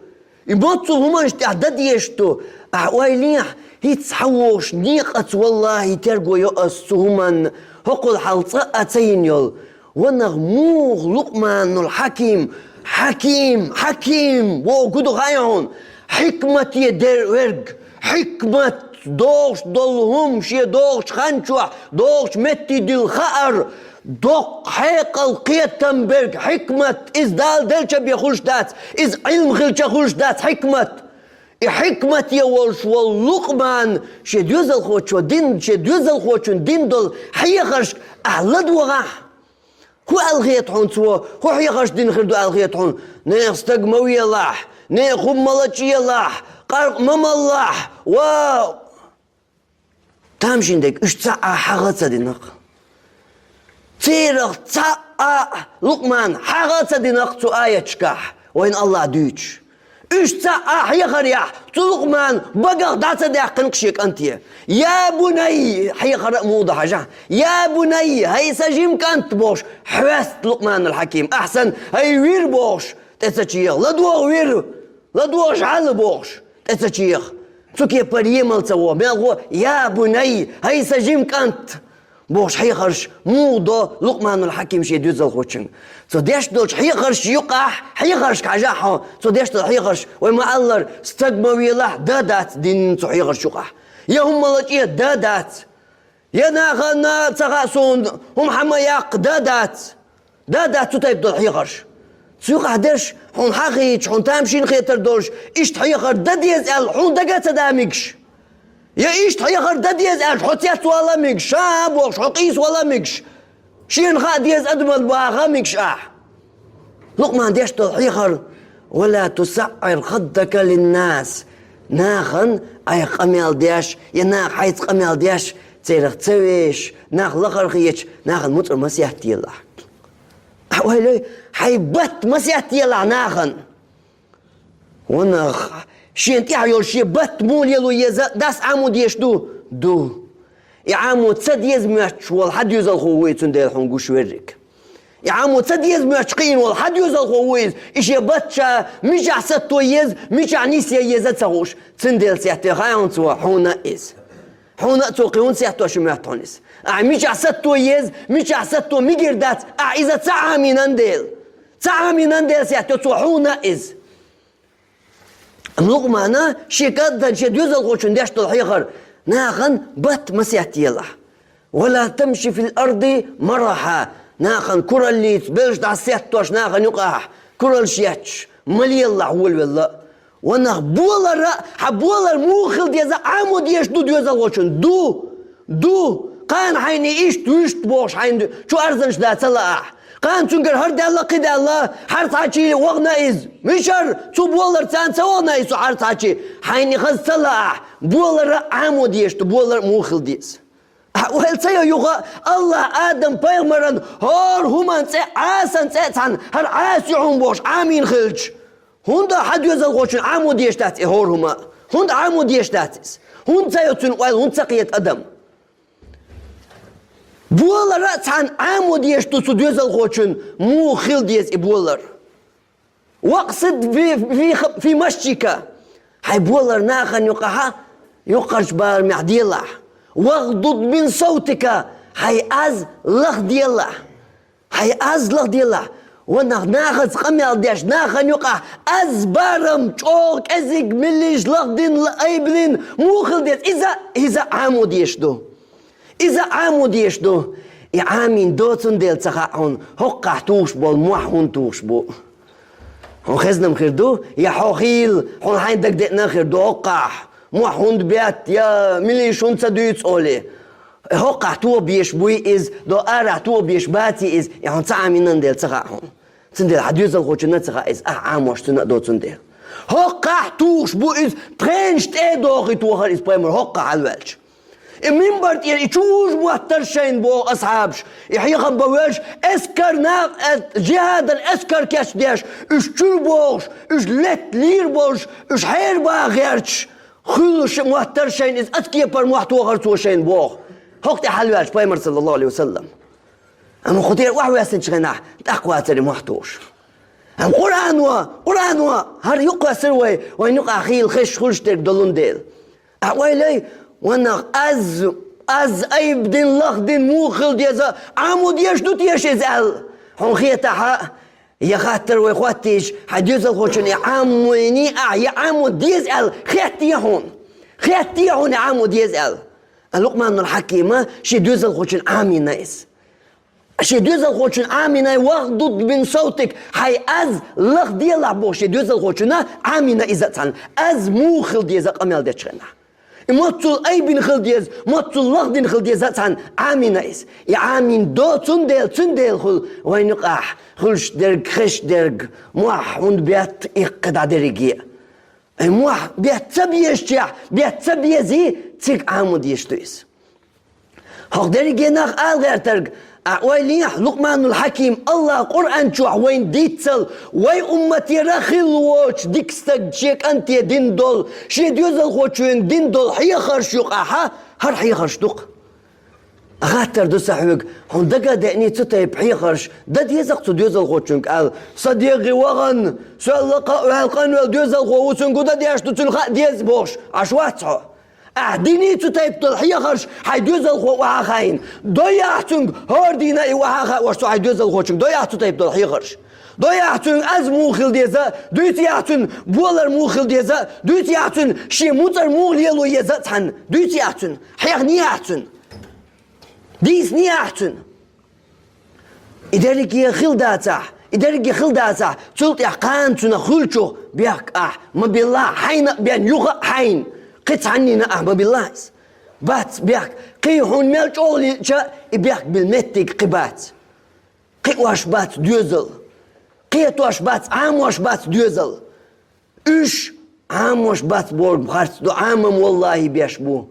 И моццул хӀуманаш тӀехь дан дезаш ду? Ахь ойла йехь, хӀинцца схьавогӀуш некъаца, валлахӀи, терго йо ас цу хӀуманна, хӀокхул хьал цкъа а ца йина йолу. Ванах муха Лукъманул Хьаким, Хьаким, Хьаким боху гу ду хаьий хьуна? Хьикмате дер верг, хьикмат догӀуш долу хӀума шен догӀучу хан чохь, догӀучу метте дилла хаар, доккха хьекъал, кхетам берг хьикмат, иза Дала делча бен хуьлуш дац, иза Ӏилма хилча хуьлуш дац хьикмат. И хьикмате волуш волу Лукъман шен доьзалхочо дин, шен доьзалхочун дин долу хьехаршка ахь ладогӀахь. ХӀун аьлла хета хьуна цо, хӀун хьехарш дина хир ду аьлла хета хьуна? Нехан стаг ма велахь, Некъ хӀума ма лачкъаелахь, къаркъа ма малалахь, ва тамашийна дерг, уьш цхьа а хьагӀ ца динарг. Церах цхьа а Лукъман хьагӀ ца динарг цу аяташкахь, вайна АллахӀа дуьйцуш. Уьш цхьа а хьехарехь, цу Лукъмана багах дӀа ца даьккхинарг шен кӀанте. «Я бунай», хьехар а муха ду хьажахь. «Я бунай», хӀай сан жима кӀант бохуш, хьоьсту Лукъманул Хьаким. Ахьа санна, «хӀай вир» бохуш, тӀе ца чеха. «ЛадогӀа вир, ладогӀаш хьала» бохуш, тӀе ца чеха. Цу кепара емал ца во. Мел гӀо: «Я бунай», хӀай сан жима кӀант. Бохуш хьехарш муха до Лукъманул Хьаким шен доьзалхочуьнга. Цо деш долчу хьехарш юкъахь, хьехаршка хьажахь хьо, цо деш долу хьехарш, вай ма-аллара, стаг ма велахь, да дац динна цу хьехарш юкъахь. Я хӀума ма лачкъае, да дац. Я нахана ца хаьа суна, хӀума хьа ма яккха, да дац. Да дац цу тайпа долу хьехарш. Цу юкъахь дерш, хьуна хьан хеташ, хьуна тамашийна хетар долуш, иштта хьехар дан деза аьлла, хьуна дага а ца да мегаш. Я иштта хьехар дан деза аьлча, хьо цецвала мегаш, ша а бохуш, хьо къийсавала мегаш. Шена хаа деза адаман баха мегаш ахь. Лукъман деш долу хьехар: «Ва ла тусаӀӀир хаддака линнас». Нахана айхьа къамел деш, я наха хьайца къамел деш, церах ца веш, нах лахара хеташ, нахана муцӀар ма сеттаелахь. Ахьа ойла йой, хьайн батт ма сеттаелахь нахана. Ванах, шена тӀехь йолу шен батт муха лело еза, дас Ӏамо дезаш ду? Ду. И Ӏамо ца деза моьттуш волу хьан доьзалхо ву иза, цундела хьуна гуш верриг. И Ӏамо ца деза моьттуш кхиъна волу хьан доьзалхо ву иза, и шен батт ша мичахь сатто еза, мичахь нисъе еза ца хууш, цундела сеттаве хаьа хьуна цо, хьуна а иза. Хьуна а цо кхин хӀунда сеттош ю моьтту хьуна иза? Ахьа мичахь сатто еза, мичахь сатто мегар дац, ахьа иза ца Ӏамийнан дела. Ца Ӏамийнан дела сеттайо цо хьуна а иза. Лукъмана шен кӀантана, шен доьзалхочунна деш долу хьехар: нахана батт ма сеттаелахь. «Ва ла тамши фил арди мараха». Нахана кураллица белш дӀасеттош, нахана юкъахь куралш етташ ма лелалахь волавелла. Ванах, болар а, хьан болар муха хила деза, Ӏамо дезаш ду доьзалхочунна? Ду! Ду! Кхана хьайна иштта, вуьшта бохуш хьайна чу арзанаш дан ца лаахь. Кхана цуьнгара хӀара даьлла, кхин даьлла, хьарцхьачий вахана иза. Мичара? Цу болар царна ца вахана иза, цу хьарцхьачий? Хьайна и хаза ца лаахь, болар а Ӏамо дезаш ду, болар а муха хила деза. Ахьа ойла ца йо юха, АллахӀа Адам-пайхамаран хӀора хӀуманан цӀе, Ӏасан цӀе а цхьаьна, хӀара Ӏаса ю хьуна бохуш Ӏамийна хилча, хӀунда хьан доьзалхочунна Ӏамо дезаш дац и хӀора хӀума? ХӀунда Ӏамо дезаш дац иза? ХӀунда ца йо цуьнан ойла, хӀунда ца кхета адам? Болар а цхьаьна Ӏамо дезаш ду цу доьзалхочунна, муха хила деза и болар? «Вакъсид фи, фи, фи машйика». Хьайн болар нахана юкъахь, юккъерчу барамехь делахь. «Вагъдуд мин савтика». Хьайн аз лахделахь. Хьайн аз лахделахь. Ванах, нахаца къамел деш, нахана юкъахь аз барам, чӀогӀа кӀезиг, меллиша лахдина, айбалина муха хила деза? Иза, иза Ӏамо дезаш ду. Иза Ӏамо дезаш ду. И Ӏамийна доцун дела ца хаьа хьуна, хӀокхахь тухуш болу мохь хӀунда тухуш бу? Хьуна хезна-м хир ду, я хьо хийла, хьуна хьайна дагадеана а хир ду хӀокхахь мохь хӀунда бетта, я меллиша хӀунда ца дуьйцу олий. ХӀокхахь тоба еш буй иза, до арахь тоба еш баций иза, и хьуна ца Ӏамийнан дела ца хаьа хьуна. Цундела хьан доьзалхочунна а ца хаьа иза, ахь Ӏамош цунна а доцун дела. ХӀокхахь тухуш бу иза, пхенаш тӀе а дохий тохара иза пайхамар хӀокхахь хьалаваьлча. И минбар тӀера и чу уже моттара шайна боху асхьабаш, и хьехам бан воьжуш, эскар нах, э, жихӀадан эскар кечдеш, уьш чуьра бохуш, уьш летта лийр болуш, уьш хьерабаха гӀерташ, хуьлуш моттара шайна иза, оцу кепара мохь тохара цо шайна боху. ХӀокху тӀе хьалаваьлча пайхамар, саллаллаху Ӏалайхи ва саллам. Амма кху тӀера охьавоьссинчу хенахь, тӀаккха вацара и мохь тухуш. Амма Къуръано, Къуръано хӀара юккъе сира вай, вайна юкъахь хийла хезаш хуьлуш дерг долун дела. Ахь ойла йой, ванах, аз, аз айбдина, лахдина муха хила деза, Ӏамо дезаш ду теша иза аьлла? Хьуна хетахь а, я хаттар вай хӀоттийча, хьайн доьзалхочунна и Ӏамийний ахь, я Ӏамо деза аьлла, хеттий хьуна? Хеттий хьуна и Ӏамо деза аьлла? А Лукъманул Хьакима шен доьзалхочунна Ӏамийна иза. Шен доьзалхочунна Ӏамийна: «Вагъдуд мин савтик», хьайн аз лахделахь боху шен доьзалхочунна Ӏамийна иза а цхьаьна. Аз муха хила деза къамел дечу хенахь? И моццул айбина хила деза, моццул лагӀдина хила деза цхьан Ӏамийна иза. И Ӏамийна до цундела, цундела хуьлу вайна юкъахь хуьлуш дерг, хезаш дерг, мохь хӀунда бетта и кхидӀа дерриге. Ай, мохь бетта ца безачехь, бетта ца безий, цига Ӏамо дезаш ду иза. ХӀокху дерриге нах ала гӀертарг, ахь ойла ехьа, Лукъманул Хьаким, АллахӀа Къуръан чохь вайна дийцал, вай умматера хилла воцуш дика стаг шен кӀанте дина долу, шен доьзалхочуьнга дина долу хьехарш юкъахь, хӀара хьехарш ду-кх. Хаттар ду сан хьоьга, хьуна дага а деъний цу тайпа хьехарш, дан деза-кх цу доьзалхочуьнга аьлла, сан дегӀе вахана, соьлла кхаъ ваьлла къанвелла доьзалхо ву, цуьнга хӀун дан дезаш ду, цуьнан хаа деза бохуш, Ӏаш вац хьо? Ахь диний цу тайпа долу хьехарш хьайн доьзалхо охьа а хаийна? Дой ахь цуьнга, хӀора дийна и охьа а хаош цу хьайн доьзалхочуьнга, дой ахь цу тайпа долу хьехарш? Дой ахь цуьнга аз муха хила деза, дуьйций ахь цуьнан болар муха хила деза, дуьйций ахь цуьнан шен муцӀар муха лело еза а цхьаьна, дуьйций ахь цуьнан, хьехний ахь цуьнан, дийцаний ахь цуьнан? И дерриге хила дацахь, и дерриге хила дацахь, цул тӀаьхьа кхана цунах хуьлучух бехк ахь ма билла, хьайна а бен юха а хьайна, кхин цхьаннина ахь ма билла иза. Бац бехк, кхин хьуна мел чӀогӀа лиъча, и бехк билла меттиг кхин бац. Кхиош бац доьзал, кхетош бац, Ӏамош бац доьзал. Уьш Ӏамош бац бохург харц ду, Ӏамам валлахӀи беш бу.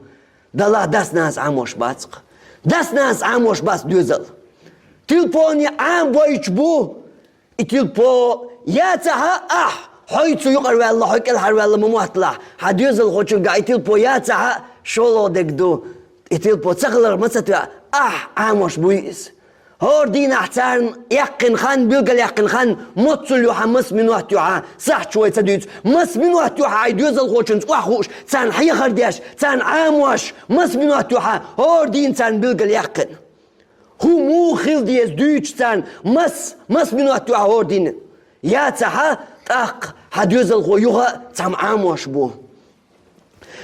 Далла дас-нанас Ӏамош бац-кх. Дас-нанас Ӏамош бац доьзал. Телефоне Ӏамабойтуш бу. И телефон яц ахьа, ахь, хьо цу юкъара ваьлла, хьо кӀелхьара ваьлла ма мотталахь. Хьан доьзалхочуьнга и телефон яц ахьа, шолгӀа дерг ду. И телефон ца хиларх ма ца тоьа, ахь Ӏамош буй иза. ХӀора дийнахь царна яьккхина хан, билгалъяьккхина хан, моццул юьхьа, маса минот юьхьа, сахьташ вай ца дуьйцу, маса минот юьхьа хьайн доьзалхочуьнца охьахууш, царна хьехар деш, царна Ӏамош, маса минот юьхьа хӀора дийна царна билгалъяьккхина. ХӀун муха хила деза дуьйцуш царна, мас-, маса минот юьхьа хӀора дийна. Яц ахьа, тӀаккха хьан доьзалхо юха а цхьамма Ӏамош бу.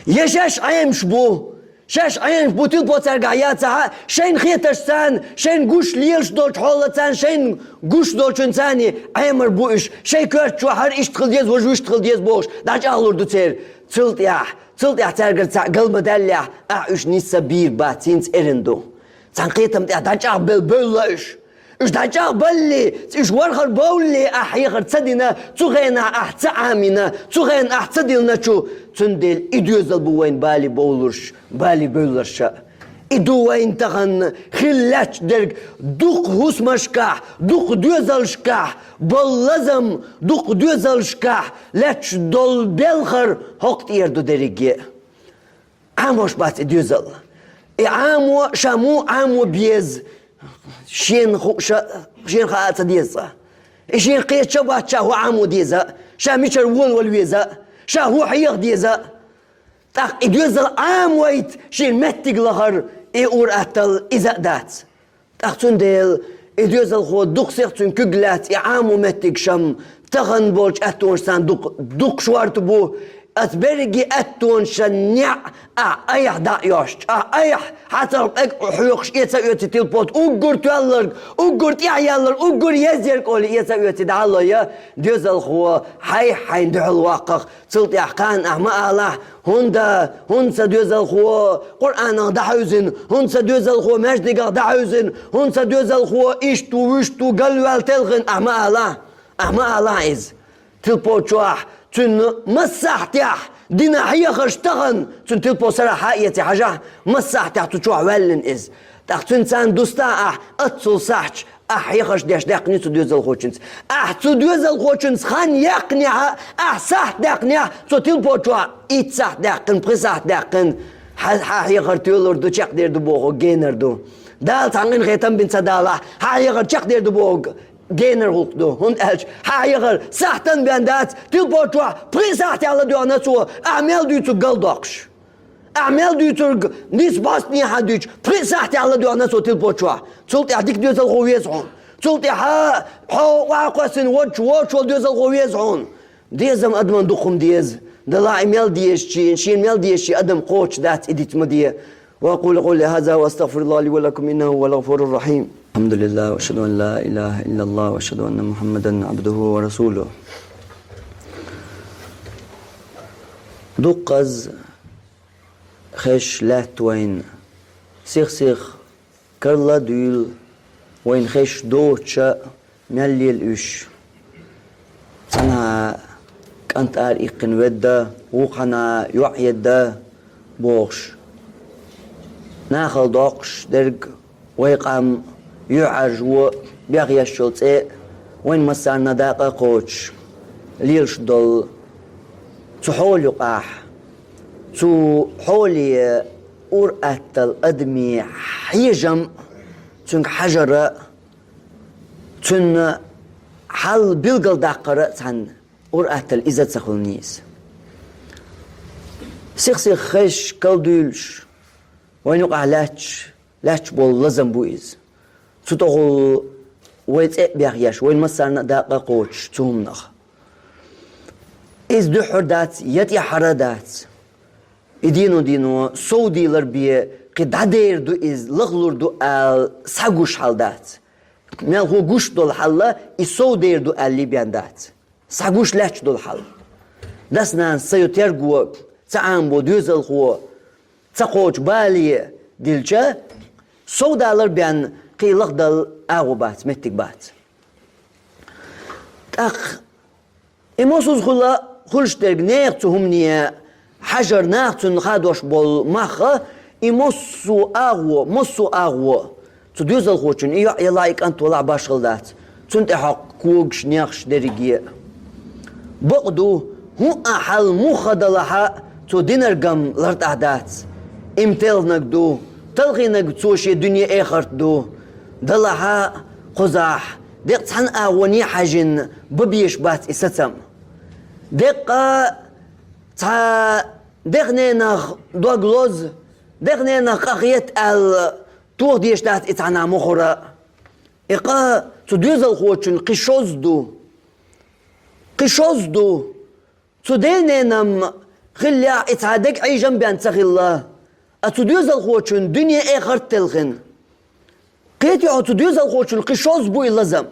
Я шаьш Ӏемаш бу, шаьш Ӏемаш бу, телефон цаьргахь яц ахьа, шайна хеташ царна, шайна гуш лелаш долчу хьолла царна, шайна гуш долчун царний Ӏемар бу уьш, шайн коьрта чохь хӀара иштта хила деза, важа вуьшта хила деза бохуш, дӀачӀагӀлур ду церан. Цул тӀаьхьа, цул тӀаьхьа цаьргара цхьаъ гал ма даьллехь, ахь уьш нисса бийр бац, хӀинца эрна ду. Цхьана кхетам тӀехь дӀачӀагӀбелла бевлла уьш. Уьш дӀачӀагӀбаллале, уьш вархар бовлале, ахь хьехар ца дина, цу хенахь ахь ца Ӏамийна, цу хенахь ахь ца диллиначу, цундела и доьзал бу вайн бале бовлурш, бале бевлларш а. И ду вайн тахана хила лаьтташ дерг дукха хӀусамашкахь, дукха доьзалшкахь болу лазам, дукха доьзалшкахь лаьтташ долу белхар хӀокху тӀера ду дерриге а. Ӏамош бац и доьзал. И Ӏамо, ша муха Ӏамо беза, шена хууш а, шена хаа а ца деза цкъа. И шена кхеташ а бац, ша хӀун Ӏамо деза, ша мичара вонавала веза, ша хӀун хьеха деза. ТӀаккха и доьзал Ӏамойта шена меттиг лахар, и ур-атталла иза а дац. ТӀаккха цундела и доьзалхо дукха сиха цуьнан куьг лаьцна и Ӏамо меттигаш-м тахана болчу аьттонашца дукха, дукха шорта бу. Аса берриге аьттонашан неӀ ахь айхьа дӀа а йостуш, ахь айхьа хьан цхьа къег хьоькхуш эца а оьций телефон, уггар тоьлларг, уггар тӀаьхьаялларг, уггар езъярг олий эца а оьций дӀа а лой, доьзалхо хьайх хьайна дуьхьал ваккхах. Цул тӀаьхьа кхана ахь ма алахь, хӀунда, хӀунда сан доьзалхо Къуръанах дӀахьуьйзина, хӀунда сан доьзалхо маьждигах дӀахьуьйзина, хӀунда сан доьзалхо иштта ву, вуьшта ву, галваьлла телхина, ахь ма алахь, ахь ма алахь иза. Телефон чохь цуьнан массахьтехь дина хьехарш тахана, цуьнан телефон сарахь хьаэций хьажахь, массахьтехь цу чохь ваьллина иза. ТӀаккха цуьнан царна дустахь ахь, аццул сахьташ ахь хьехарш деш даьккхиний цу доьзалхочуьнца. Ахь цу доьзалхочуьнца хан яьккхинехь а, ахь сахьт даьккхинехь, цо телефон чохь итт сахьт даьккхина, пхи сахьт даьккхина, хьан, хьан хьехар тоьлур ду, чекхдер ду боху генар ду. Дала цхьана къинхетам бина ца далахь, хьан хьехар чекхдер ду боху генар гӀуллакх ду. ХӀунда аьлча хьан хьехар сахьтана бен дац, телефон чохь пхи сахьтехь ладоьгӀна цо, ахь мел дуьйцург галдоккхуш. Ахь мел дуьйцург нийса бӀостанехьа дуьйцуш, пхи сахьтехь ладоьгӀна цо телефон чохь. Цул тӀаьхьа дика доьзалхо веза хьуна. Цул тӀаьхьа хьо охьакхоьссина воцуш, воцуш волу доьзалхо веза хьуна. Дезам адаман дукха хӀума деза. Далла и мел дезачийн, шена мел дезачийн адам кхочуш дац, и диц ма де. وأقول قولي هذا وأستغفر الله لي ولكم إنه هو الغفور الرحيم. الحمد لله وأشهد أن لا إله إلا الله وأشهد أن محمدا عبده ورسوله. Дуккхаз Хеш лаьтта вайна. Сих-сих карла дуьйла, вайна хеш доцуша мел лела уьш. Цхьанхьа кӀант ара иккхина ведда, вукханхьа йоӀ едда бохуш. Нахала доккхуш дерг вай къам юьхьӀаьржо бехъеш йолу цӀе вайн массарна дакъа а кхочуш, лелаш долу цу хьола юкъахь, цу хьоле ур-атталла адамийн хьежам, цуьнга хьажар а, цуьнан хьал билгалдаккхар а цхьана ур-атталла иза ца хуьлу нийса. Сих-сих хеш калдуьйлуш, вайн юкъахь лаьтташ, лаьтташ болу лазам бу иза. Цу тӀехула вай цӀе а бехъеш, вайн массарна а дакъа а кхочуш цу хӀуманах. Иза дуьххьара дац, я тӀаьххьара дац. И дийно-дийно сов дийлар бен, кхин дӀадер ду иза, лахлур ду ала схьагуш хьал дац. Мелхо гуш долу хьал, и сов дер ду аьллий бен дац. Схьагуш лаьтташ долу хьал. Дас-нанас ца йо терго, ца Ӏамабо доьзалхо, ца кхочу бале дилча, сов далар бен кхин лахдала агӀо бац, меттиг бац. ТӀаккха и мосазза хуьла хуьлуш дерг нехан цу хӀумане хьажар, наха цунна хадош болу мах а, и массо а агӀо, массо а агӀо. Цу доьзалхочун и йоӀ елахь, и кӀант валахь башхалла дац. Цунна тӀехьокху когаш, нехаш дерриге а. Бакъ ду, хӀун а хьал муха далахь а, цо динарг-м лартӀахь дац. И-м телхинарг ду, талхийнарг цо шен дуьне-эхарт ду. Далахь а, кхузахь, деккъа цхьана агӀоне хьаьжжина бан безаш бац и сацам. Деккъа цхьа дехненах дог лоза, дехненах къахета аьлла, тоха дезаш дац и цхьана мухӀар а. И къа цу доьзалхочун кхин шозза ду. Кхин шозза ду. Цу ден-ненан хиллехь, и цхьа дега Ӏийжам бен ца хилла, а цу доьзалхочун дуьне-эхарт телхина. Кхетий хьо, цу доьзалхочун кхин шозза бу и лазам.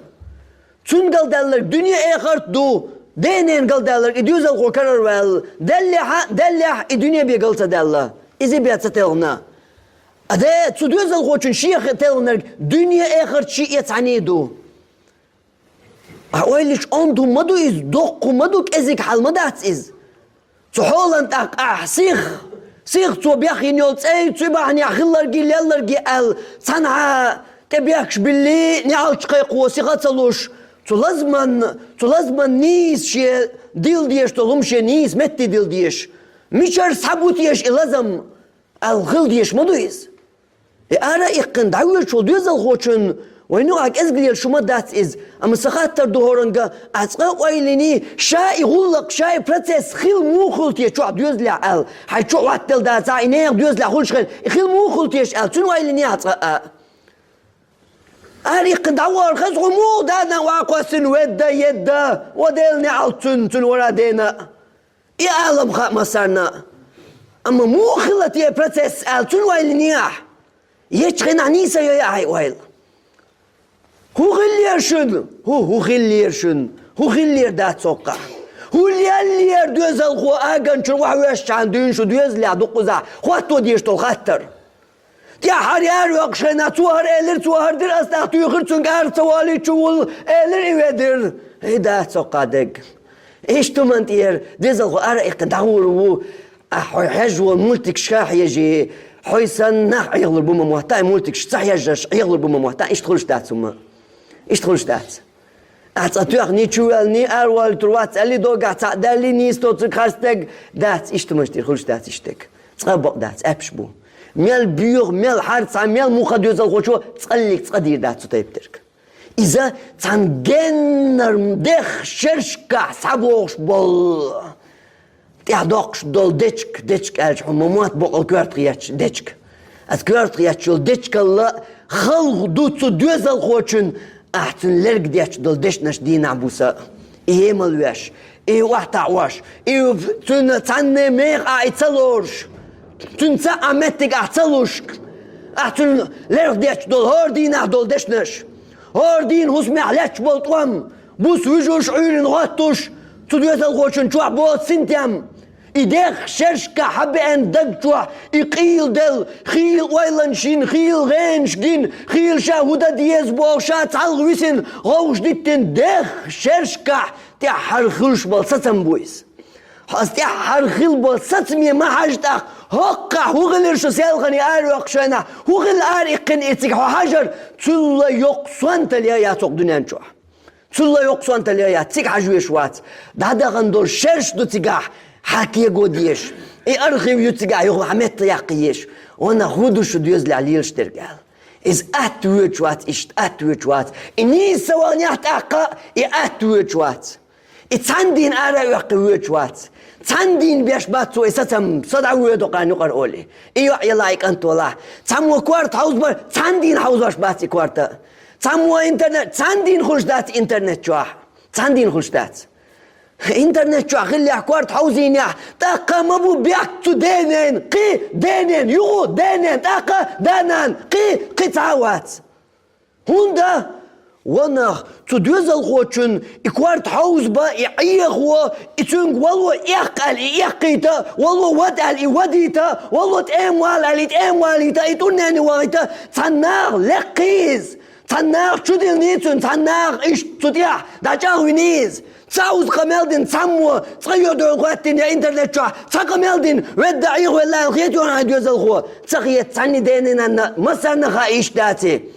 Цунна галдаьлларг дуьне-эхарт ду, ден-ненан галдаьлларг и доьзалхо карара ваьлла, даьллехь а, даьллехь а и дуьне бен гал ца даьлла, иза бен ца телхина. А де, цу доьзалхочун шех телхинарг дуьне-эхарт шиъ а цхьаьний ду. Ахь ойла йича, онда хӀума ма ду иза, доккха хӀума ма ду, кӀезиг хьал ма дац иза. Цу хьолан тӀаккха ахь сих, сих цо бехйина йолу цӀе, цу бахьанехь хилларгий, лелларгий аьлла, цхьанхьа тӀебехкаш билли, неӀалт кхайкхо сиха ца луш, цу лазаман, цу лазаман нийса шен дилла дезаш долу хӀума шен нийса метте дилла дезаш. Мичара схьабу теша и лазам? Аьлла хила дезаш ма ду иза. И ара а иккхина дӀавоьдуш волу доьзалхочун вайна юкъахь кӀезиг лелаш хӀума дац иза. Амма сан хаттар ду хӀоранга, ахь цкъа а ойла йиний, ша и гӀуллакх, ша и процесс хила муха хуьлу те чохь доьзалехь аьлла, хьайн чохь хӀоттаделла дацахь, и нехан доьзалехь хуьлуш хир, и хила муха хуьлу теша аьлла, цунна ойла йиний ахь цкъа а. Ара иккхина дӀавахар хаза хӀума муха дана ван кхоьссина ведда, едда, ва Делан неӀалт цунна, цунна вара дена. И Ӏалам хаьа массарна а. Амма муха хила те процесс аьлла, цунна ойла йиний ахь? Ечу хенахь нийса йо яхьа ойла. ХӀун хиллера шуна? ХӀу, хӀун хиллера шуна? ХӀун хиллера дац хӀокхахь? ХӀун леллера доьзалхо аганчуьра охьавоьшчхьана дуьйна шу доьзалехь дуккхузахь хӀотто дезаш долу хаттар? ТӀаьххьара яра воккхуш хенахь, цо хӀара элира, цо хӀара дира, ас тӀаккха туьйхира цуьнга ара ца волийта чу вулла, элира и ведира. И дац хӀокхахь дерг. Иштта хӀуманна тӀера доьзалхо ара а иккхина дӀагӀур ву, ахь хьо хьежжа волу мультикаш ха хьежий, хьо санна нах Ӏехалур бу ма моттахь, и мультикаш ца хьежжаш Ӏехалур бу ма моттахь, иштта хуьлуш дац хӀума. Иштта хуьлуш дац. Ахь цкъа тоьхний, чу воьллиний, ара волуьйтур вац аьллий, догахь цхьаъ даьллий, нийса доцург харцдерг дац, иштта хӀуманаш тӀера хуьлуш дац иштта дерг. Цкъа а бакъ дац, аьшпаш бу. Мел боьха, мел хьарца, мел муха доьзалхочо цкъа а, цкъа а дийр дац цу тайпа дерг. Иза цхьана геннара дех шершкахь схьабохуш болу, тӀаьхьа доккхуш долу дечка, дечка аьлча хьуна ма мотт боккъал коьртах етташ дечка. Аса коьртах етташ йолу дечкалла халха ду цу доьзалхочун, ахь цуьнан лерг детташ долу дешнаш дийнахь буса. И емал веш, и охьатаӀош, и цуьнан цхьанне меха ахь и ца лоруш, цуьнан цхьа а меттиг ахь ца луш, ахь цуьнан лерг детташ долу хӀора дийнахь долу дешнаш. ХӀора дийнан хӀусамехь летташ болу тӀом, буса вуьжуш, Ӏуьйранна гӀоттуш, цу доьзалхочун чохь боцу синтем. И дехха шерашкахь хьабеана даг чохь, и къийла делла, хийла ойланаш йина, хийла гӀенаш гина, хийла ша хӀун дан деза бохуш, ша цхьалха висина, гӀовгӀаш диттина дехха шерашкахь тӀаьххьара хуьлуш болу сацам бу иза. Хьо аса тӀаьххьара хилла болу сацаме ма хьажа тӀаккха, хӀоккхахь хӀун хилира шу селхана араоьхуш хенахь? ХӀун хилла ара иккхина и цига хьо хьажар? Цул йоккха сонталла яц хӀокху дуьнен чохь. Цул йоккха сонталла яц, цига хьажа везаш вац. ДӀадахана долу шераш ду цигахь, хьан кего дезаш. И архив ю цигахь, юха хьан метта яккха езаш. Ванах, хӀун ду шу доьзалехь лелаш дерг аьлла. Иза атта воьдуш вац, иштта атта воьдуш вац. И нийса ца ваханехь тӀаккха, и атта воьдуш вац. И цхьана дийна ара а оьккхи воьдуш вац. Цхьана дийна беш бац цо и сацам, со дӀавоьду кхана юкъара олий. И йоӀ елахь, и кӀант валахь. Цхьаммо корта хьовзабар, цхьана дийна хьовзош бац и корта. Цхьаммо интернет, цхьана дийна хуьлуш дац интернет чохь. Цхьана дийна хуьлуш дац. Интернет чохь хиллехь, корта хьовзийнехь, тӀаккха ма бу бехк цу денен, кхин денен, юха денен, тӀаккха да-нана, кхин, кхин цхьа а вац. ХӀунда? Ванах, цу доьзалхочун и корта хьовзабан, и Ӏехо, и цуьнга вало эккха аьлла, и эккхийта, вало вада аьлла, и вадийта, вало тӀема вала аьлла, и тӀема валийта, и тӀуннене вахийта, цхьана наха лекхий иза. Цхьана наха чудиллиний цуьнан, цхьана наха иштта цу тӀехь дӀачӀагӀвиний иза. Цхьа уза къамел дина цхьаммо, цкъа йодойн хӀоттийна я интернет чохь, цхьа къамел дина, ведда Ӏехавелла аьлла хетий хьуна хьайн доьзалхо? Ца хета, цхьанний дена-нанна массарна а хаьа иштта даций.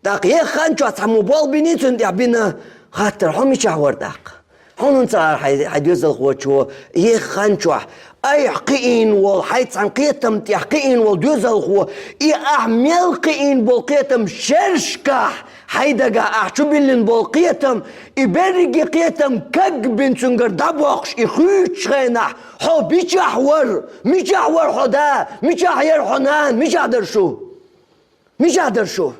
ТӀаккха ехханчохь цхьаммо болх биний цуьнан тӀехь, бина, хаттар: «Хьо мичахь вара тӀаккха? Хьуна хӀунда ца хаьара хьайн, хьайн доьзалхочо ехханчохь, айхьа кхиийна волу, хьайн цхьана кхетам тӀехь кхиийна волу доьзалхо, и ахь мел кхиийна болу кхетам шерашкахь, хьайн дагахь ахь чубиллина болу кхетам, и берриге кхетам кагбина цуьнгара дӀабоккхуш, и хуьйцучу хенахь, хьо мичахь вара? Мичахь вара хьо да? Мичахь яра хьо нана? Мичахь дара шу?» Мичахь дара шу?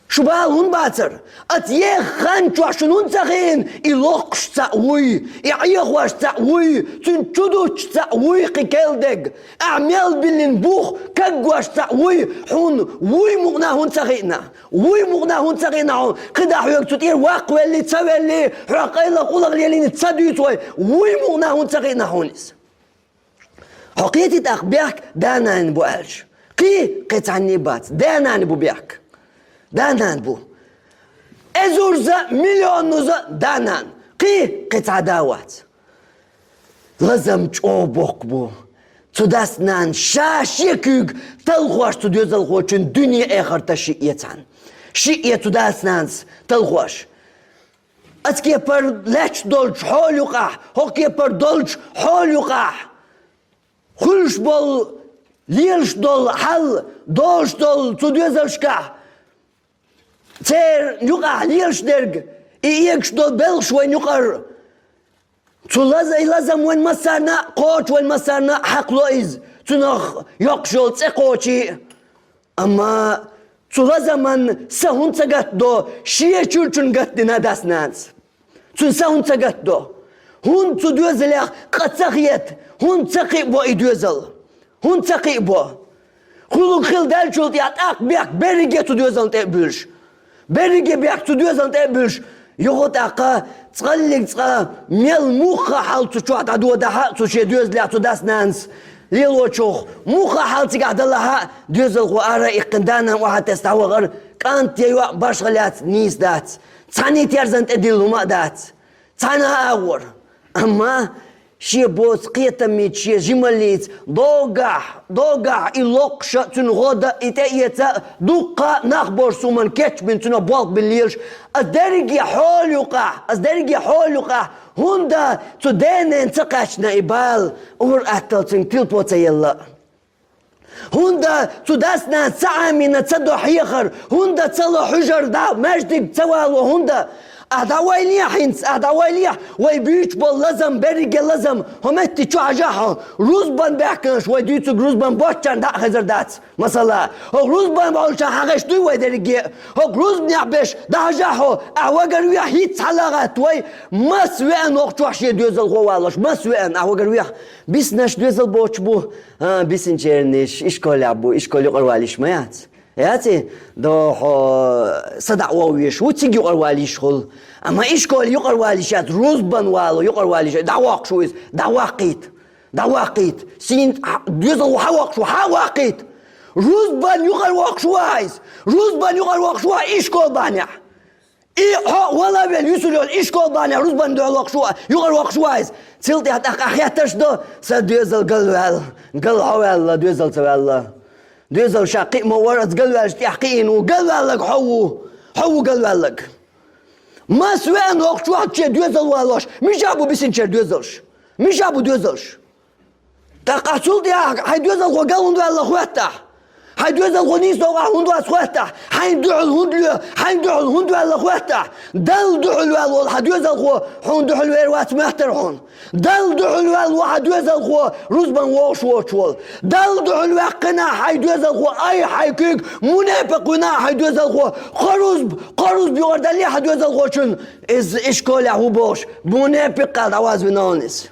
Шу бала хӀунда бацара? Аса ехханчохь шуна хӀунда ца хиина, и локхуш цхьаъ вуй, и Ӏехош цхьаъ вуй, цуьнан чу дуттуш цхьаъ вуй кхин кел дерг? Ахь мел биллина бух кагош цхьаъ вуй, хьуна вуй мукъана хӀунда ца хиъна? Вуй мукъана хӀунда ца хиъна хьуна? КхидӀа хьоьга цу тӀера ваккхавелли, ца велли, хьох къайлаха къулах лелийна ца дуьйцу вай, вуй мукъана хӀунда ца хиъна хьуна иза? Хьо кхетий тӀаккха бехк да-нана бу аьлча? Кхин, кхин цхьанний бац. Да-нана бу бехк. Да-нана бу. Эзарза, миллионаза да-нана. Кхин, кхин цхьа да вац. Лазам чӀогӀа боккха бу. Цу дас-нанас ша шен куьйга талхош цу доьзалхочун дуьне-эхарта шиъ эцна. Шиъ эцу дас-нанас талхош. Аса кепара лаьтташ долчу хьола юкъахь, хӀокху кепара долчу хьола юкъахь, хуьлуш болу, лелаш долу хьал, долуш долу цу доьзалшкахь, церан юкъахь лелаш дерг, и эгаш долу белхаш вайн юкъара. Цу лаза-, и лазам вайн массарна а кхочу, вайн массарна а хьакхало иза, цунах йоккхуш йолу цӀе кхочий а. Амма цу лазаман са хӀунда ца гатдо, шен чуьрчун гатдина дас-нанас? Цуьнан са хӀунда ца гатдо? ХӀунда цу доьзалех къа ца хета? ХӀунда ца кхиабо и доьзал? ХӀунда ца кхиабо? Хуьлуг хилла даьллачул тӀаьхьа тӀаккха бехк берриге цу доьзална тӀе а буьллуш. Берриге бехк цу доьзална тӀе а буьллуш. Юха тӀаккха цкъаллиг цкъа мел муха хьал цу чохь дӀадодахь а, цу шен доьзалехь цу дас-нанас лелочух, муха хьал цигахь далахь а, доьзалхо ара а иккхина, да-нана охьатесна дӀавахара, кӀант я йоӀ башха лаьцна нийса дац. Цхьанний терзан тӀе дилла хӀума а дац. Цхьана а агӀор. Амма шен боцу кхетамца, шен жималлица, догахь, догахь и локхуш а, цуьнан гӀо дан а, и тӀеэца а, дуккха а нах болуш цу хӀуманна кечбина, цунах болх бина лелаш. Аса дерриге хьола юкъахь, аса дерриге хьола юкъахь, хӀунда цу денен ца кхаьчна и бала, ур-атталла цуьнга тилпо ца елла? ХӀунда цу дас-нанас ца Ӏамийна ца до хьехар? ХӀунда ца ло хьуьжар дӀа, маьждиг ца вало? ХӀунда? Ахь дӀавайлехьа хӀинца, ахь дӀавайлехьа, вай буьйцуш болу лазам, берриге лазам, хӀо метти чу хьажахь хьо, рузбан баьхкинарш вай дуьйцург рузбан боцчарна дӀа а хезар дац. Масала, хӀокху рузбан болчарна хьан гӀеш дуй вай дерриге а? ХӀокху рузбанехь берш дӀахьажахь хьо, ахь вагар вехь хӀинцца хьала а гӀатта вай, мас веана хӀокху чохь шен доьзалхо а валош, мас веана ахь вагар вехь. Биснарш доьзал боцуш бу, а, бисинчерниш ишколехь бу, ишкол юкъарвалийш ма яц. Яций? До хьо садоӀа воввеш ву, цига юкъарвалийш хуьлу. Амма ишкол юкъарвалийш яц, рузбан вало юкъарвалийш, дӀавоккхуш ву иза, дӀаваккхийта. ДӀаваккхийта. Сийна доьзалхо хьавоккхуш ва, хьаваккхийта. Рузбан юкъара воккхуш ва иза. Рузбан юкъара воккхуш ва ишкол бахьанехь. И хьо вала велла, юьсур йолу ишкол бахьанехь рузбан дуьхьал воккхуш ва, юкъара воккхуш ва иза. Цул тӀаьхьа тӀаккха ахь хеттарш до, сан доьзал галваьлла, гал хьо ваьлла, доьзал ца ваьлла. Доьзал ша кхин а ма вара, аса галваьллачул тӀаьхьа кхиийна ву. Галваьлларг хьо ву. Хьо ву галваьлларг. Маса веана воккхуш вац шен доьзал валош. Мичахь бу бисинчеран доьзалш? Мичахь бу доьзалш? ТӀаккха ахь цул тӀаьхьа хьайн доьзалхо гал хӀунда ваьлла хоьтту ахь? Хьайн доьзалхо нийса новкъахь хӀунда вац хоьтту ахь? Хьайна дуьхьал хӀунда лоь? Хьайна дуьхьал хӀунда ваьлла хоьтту ахь? Далла дуьхьал ваьлла волу хьан доьзалхо хьуна дуьхьал вер вац моьттура хьуна. Далла дуьхьал ваьлла ву хьан доьзалхо рузбан вогӀуш воцуш волу. Далла дуьхьал ваьккхина хьайн доьзалхо, айхьа хьайн куьйга, мунепикъ вина хьайн доьзалхо, кхо рузба, кхо рузба юкъара далле хьан доьзалхочун, иза ишколехь ву бохуш, мунепикъ аьлла дӀавазвина хьуна иза.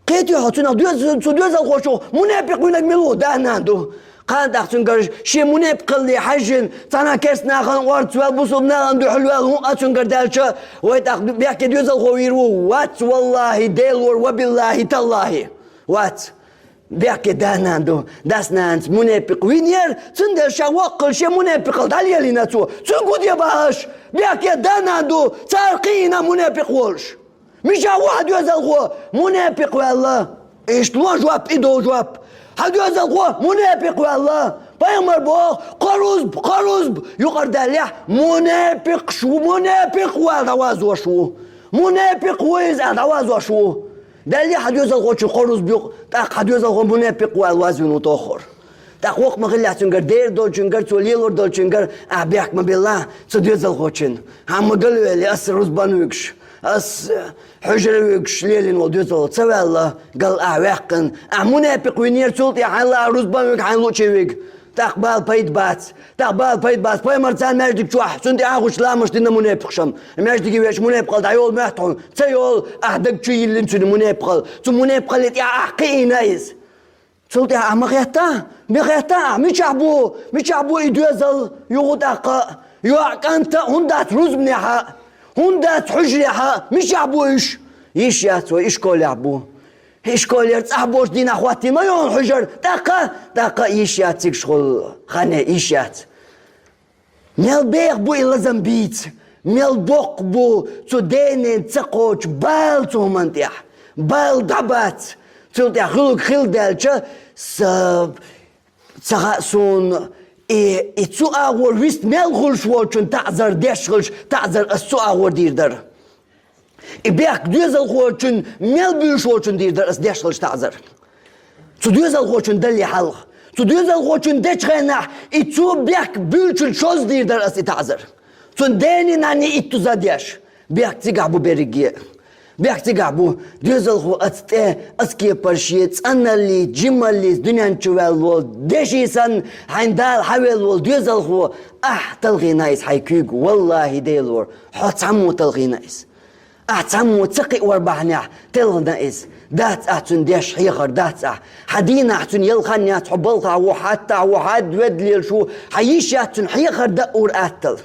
Кхетий хьо, цунах доьз-, цу доьзалхочух мунепикъ винарг мила ву? Да-нана ду. Кхана тӀаккха цуьнгара шен мунепикъалле хьаьжжина, цхьана керста нахана орца ваьлла, бусулба нахана дуьхьал ваьлла хӀун а цуьнгара даьлча, вай тӀаккха бехке доьзалхо вийр ву? Вац, валлахӀи, Делора, ва биллахӀи, таллахӀи. Вац. Бехке да-нана ду. Дас-нанас мунепикъ винера, цундела ша воккхалла шен мунепикъалла дӀалелийна цо. Цуьнга хӀун де боху аш? Бехке да-нана ду, цара кхиийна мунепикъ волуш. Мичахь ву хьан доьзалхо? Мунепикъ ваьлла. Иштта ло жоп, и до жоп. Хьан доьзалхо? Мунепикъ ваьлла. Пайхамар боху, кхо рузба, кхо рузба юкъара даьллехь, мунепикъаш ву, мунепикъ ваьлла дӀавазош ву. Мунепикъ ву иза аьлла дӀавазош ву. Даьллехь хьан доьзалхочун кхо рузба юкъа, тӀаккха хьан доьзалхо мунепикъ ву аьлла вазвина ву тоххара. ТӀаккха воккха ма хиллехь цуьнгара, дера долчуьнгара, цо лелор долчуьнгара ахь бехк ма белла цу доьзалхочун. Хьан ма галвели, ас рузбан вуьгуш, ас хьуьжара вуьгуш лелийна волу доьзалхо ца ваьлла, гал ахь ваьккхина. Ахь мунепикъ винера, цул тӀаьхьа хьайн лаахь рузбан вуьгу, хьайн луъуче вуьгу. ТӀаккха бала пайда бац. ТӀаккха бала пайда бац. Пайхамарца маьждиг чохь, цунна тӀехьа а гучу ламаш дина мунепикъаш-м. Маьждиге веача мунепикъалла дӀайолу моьтту хьуна? Ца йолу, ахь даг чу йиллина цуьнан мунепикъалла. Цу мунепикъалле тӀехьа ахь кхиийна иза. Цул тӀаьхьа ахь ма хетта? Ма хетта ахь? Мичахь бу? Мичахь бу и доьзал юха тӀаккха? ЙоӀ, кӀант а хӀунда дац рузбанехь а? ХӀунда дац хьуьжарехь а? Мичахь бу уьш? Йиш яц, вай ишколехь бу. Ишколера цӀахь боцу дийнахь хӀоттийна ма ю хьуна хьуьжар. ТӀаккха, тӀаккха йиш яц цигахь хӀокху ханна, йиш яц. Мел беха бу и лазам бийца, мел боккха бу цу денан ца кхочу бала цу хӀуманна тӀехь. Бала дӀабац. Цул тӀехь хуьлург хилла даьлча, са, ца хаьа суна, и, и цу агӀор вист мел хуьлуш волчун таӀзар деш хилча, таӀзар ас цу агӀор дийр дара. И бехк доьзалхочун мел буьйлуш волчун дийр дара ас деш хилча таӀзар. Цу доьзалхочун далле хьалха. Цу доьзалхочун дечу хенахь, и цо бехк буьйлучун шозза дийр дара ас и таӀзар. Цунна дений, нанний иттуза деш. Бехк цигахь бу берриге. Бехк цигахь бу. Доьзалхо аца тӀе, аца кепара шен цӀаналлица, жималлица дуьнен чу ваьлла волу, деши санна, хьайн Дала хьавелла волу доьзалхо, ахь талхийна иза хьайн куьйга, валлахӀи, Делора, хьо цхьаммо талхийна иза. Ахь цхьаммо ца кхиор бахьанехь телхина иза. Дац ахь цуьнан деш хьехар, дац ахь. Хьан дийнахь цуьнан яла хан яц, хьо балхахь ву, хьаттахь ву, хьад ведда лелаш ву, хьан йиш яц цуьнан хьехар даа ур аттала.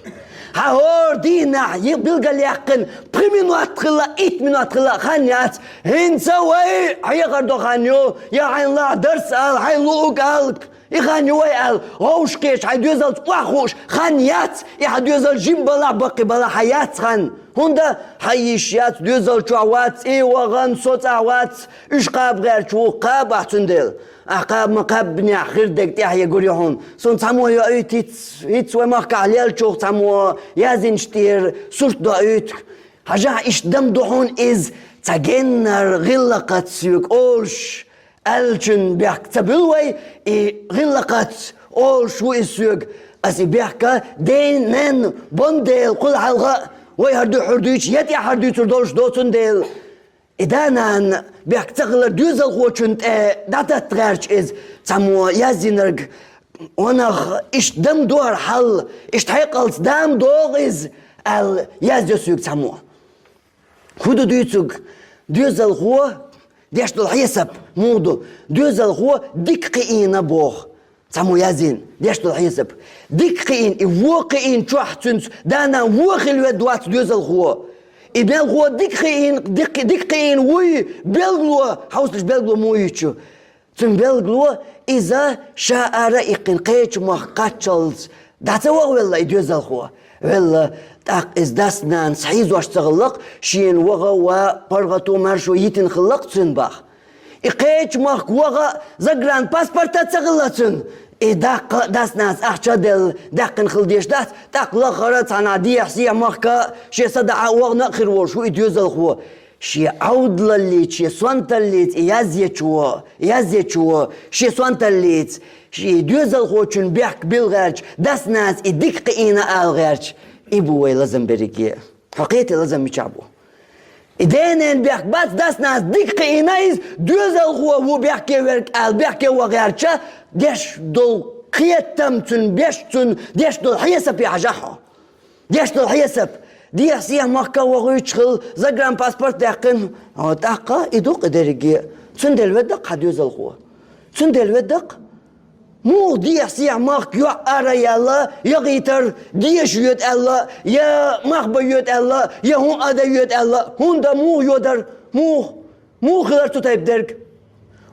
Хьан хӀора дийнахь е билгалъяьккхина пхи минот хилла, итт минот хилла хан яц. ХӀинца вай хьехар до хан ю, я хьайн лахь дарс ала, хьайн луъуг ала. И хан ю вай аьлла, вовшахкхеташ хьайн доьзалца охьахууш хан яц, и хьан доьзал жима балахь, баккхий балахь, хьан яц хан. ХӀунда хьан йиш яц, доьзал чохь вац, цӀий вахана, со цӀахь вац, уьш кхаба гӀерташ ву, кхаба ахь цундела. Ахь кхаба ма кхаьббинехь, хир дерг тӀаьхьа егур ю хьуна. Суна цхьаммо йоуьйту хӀинца, хӀинца вай махкахь леллачух цхьаммо язйинчу тӀера сурт доуьйту. Хьажахь, иштта дам ду хьуна иза, цхьа геннара гӀиллакхаца соьга олуш, аьллачун бехк ца буьллу вай, и гӀиллакхаца олуш ву иза соьга. Ас и бехк ден-ненан бан дела кхуьлу хьалха а вай хӀара дуьхьал дуьйцуш, я тӀаьхьара дуьйцур долуш доцун дела. И да-нана бехк ца хилар доьзалхочун тӀе дӀататта гӀерташ иза цхьаммо язйинарг, ванах, иштта дам дора хьал, иштта хьекъалца дам догӀу иза, аьлла, яздо соьга цхьаммо. ХӀун ду дуьйцург? Доьзалхо деш долу хьесап муха ду? Доьзалхо дика кхиийна боху. Цхьаммо яздина, деш долу хьесап. Дика кхиийна, и вон кхиийна чохь цуьнца, да-нана вон хила ведда вац доьзалхо. И мелхо дика кхиийна, дика, дика кхиийна вуй белгало, хьовсалаш, белгало муй ю цун. Цун белгало, иза ша ара иккхина кхеча махка кхаччалца дӀа ца ваха велла и доьзалхо. Велла, тӀаккха иза дас-нанас хьийзош ца хилла-кх, шена ваха а, паргӀато, маршо йитина хилла-кх цунна, бах. И кхеча махка ваха а загранпаспорт а ца хилла цун. И даккха а дас-нанас ахча а делла, даьккхина хила дезаш дац, тӀаккха лаххара цхьаннахьа дехьа-сехьа махка шен са дӀа а вахана а хир волуш ву и доьзалхо. Шен Ӏовдалаллица, шен сонталлица и язъечо, язъечо, шен сонталлица, шен доьзалхочун бехк билла гӀерташ, дас-нанас и дика кхиийна ала гӀерташ, и бу вай лазам берриге. Хьо кхетий, лазам мичахь бу? И ден-ненан бехк бац, дас-нанас дика кхиийна иза, доьзалхо ву бехке верг ала, бехке ваха гӀерташ, деш долу кхетам цунна, беш цунна, деш долу хьесапе хьажахь хьо. Деш долу хьесап. Дехьа-сехьа махка вахуьйтуш хилла, загранпаспорт даьккхина. Хьо тӀаккха и ду-кх и дерриге. Цундела ведда-кх хьан доьзалхо. Цундела ведда-кх. Муха дехьа-сехьа махка йоӀ ара яьлла, яхийтар, деша йоьду аьлла, я мах бан йоьду аьлла, я хӀун а дан йоьду аьлла, хӀунда муха йодар, муха? Муха хилар цу тайпа дерг?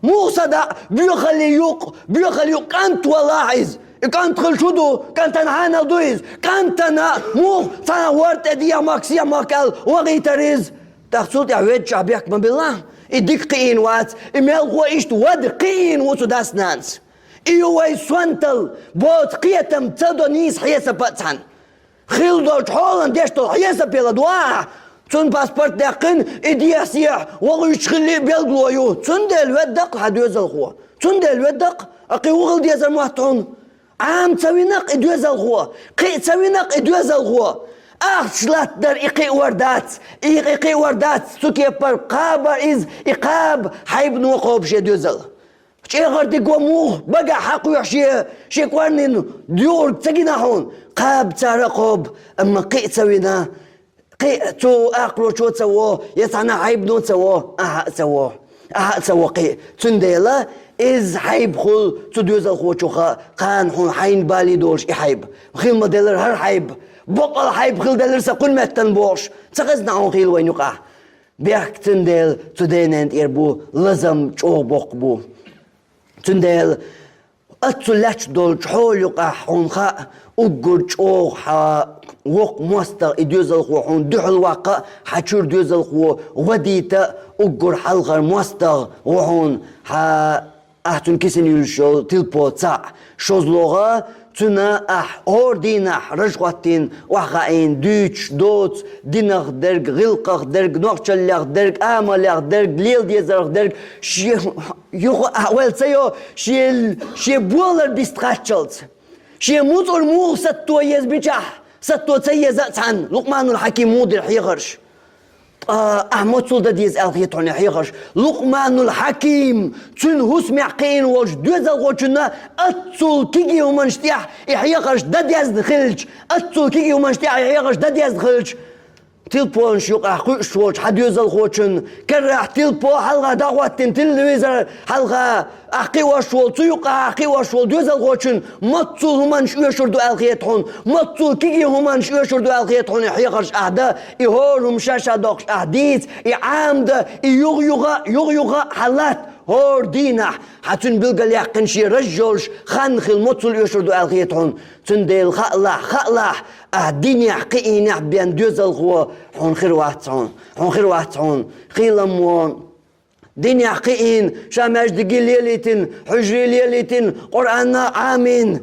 Муха садаӀа боьхалли юкъ, боьхалли юкъ кӀант валахь иза? И кӀант хилча хӀун ду, кӀантана хьанал ду иза? КӀантана муха цхьана хӀорда тӀе дехьа махка, сехьа махка аьлла вахийтар иза? ТӀаккха цул тӀаьхьа веддачохь бехк ма биллахь, и дика кхиийна вац, и мелхо иштта вада кхиийна ву цу дас-нанас. И ю вай сонталла, боцу кхетам ца до нийса хьесапа а цхьаьна. Хилла долчу хьолан деш долу хьесапе ладогӀахь, цунна паспорт даьккхина, и дехьа-сехьа вахуьйтуш хилли а белгало ю. Цундела ведда-кх хьан доьзалхо. Цундела ведда-кх, а кхин хӀун хила дезар мотт хьуна? Ӏама ца вина-кх и доьзалхо, кхиа ца вина-кх и доьзалхо. Ахча латтадар и кхиор дац, и, и кхиор дац, цу кепара кхаба иза, и кхаба хьайбано кхобу шен доьзал. ЧӀегӀар дика ву муха, багахь хьакхоьхьу шен, шен кӀорнина юург ца гина хьуна, кхаба цара а кхобу, амма кхиа ца вина, кхиа цу акхарочо ца во, я цхьана хьайбано ца во, ахьа а ца во, ахьа а ца во кхиа. Цундела иза хьайба хуьлу цу доьзалхочух а, кхана хьуна хьайна балий долуш и хьайба. Хила ма делара хӀара хьайба. Бакъал хьайба хила делара сан кхуьнан меттана бохуш, ца хезна хьуна хийла вайна юкъахь. Бехк цундела цу ден-ненан тӀера бу, лазам чӀогӀа боккха бу. Цундела оццул лаьтташ долчу хьола юкъахь хьуна хаьа, уггар чӀогӀа хьан воккха мостагӀа и доьзалхо хьуна дуьхьал ваккха а, хьан чуьра доьзалхо гӀо дийта а, уггар хьалхара мостагӀа ву хьуна хьан Ахь цуьнан кисана юьллуш йолу тилпо цхьаъ. ШозлагӀа, цуьнан ахь хӀора дийнахь раж хӀоттийна, охьахаийна, дуьйцуш доцу динах дерг, гӀиллакхах дерг, нохчаллех дерг, амалех дерг, леладезарх дерг, шен юха ахь ойла ца йо, шен, шен болар биста кхаччалц. Шен муцӀар муха сатто еза мичахь, сатто ца еза а цхьаьна, Лукъманул Хьаким муха дира хьехарш? Ткъа ахь мацул дан деза аьлла хета хьуна и хьехарш? Лукъманул Хьаким, цуьнан хӀусамехь кхиийна волчу доьзалхочунна оццул кегий хӀуманаш тӀехь и хьехарш дан дезна хилча, оццул кегий хӀуманаш тӀехь и хьехарш дан дезна хилча, тилпонаш юкъахь кхуьуш волчу хьан доьзалхочун карахь тилпо хьалха дӀахӀоттийна, телевизор хьалха ахь кхиош волу, цу юкъахь ахь кхиош волу доьзалхочун мацул хӀуманаш оьшур ду аьлла хета хьуна, мацул кегий хӀуманаш оьшур ду аьлла хета хьуна и хьехарш ахь дан, и хӀора хӀума ша-ша доккхуш ахь дийца, и Ӏамда, и юха-юха, юха-юха хьан латта, хӀора дийнахь хьан цуьнан билгалъяьккхина шен раж йолуш хан хила мацул оьшур ду аьлла хета хьуна. Цундела хаалахь, хаалахь, ахь динехь кхиийнехь бен доьзалхо хьуна хир вац хьуна, хьуна хир вац хьуна. Хийла ма ву, динехь кхиийна, ша маьждиге лелийтина, хьуьжаре лелийтина, Къуръан а Ӏамийна.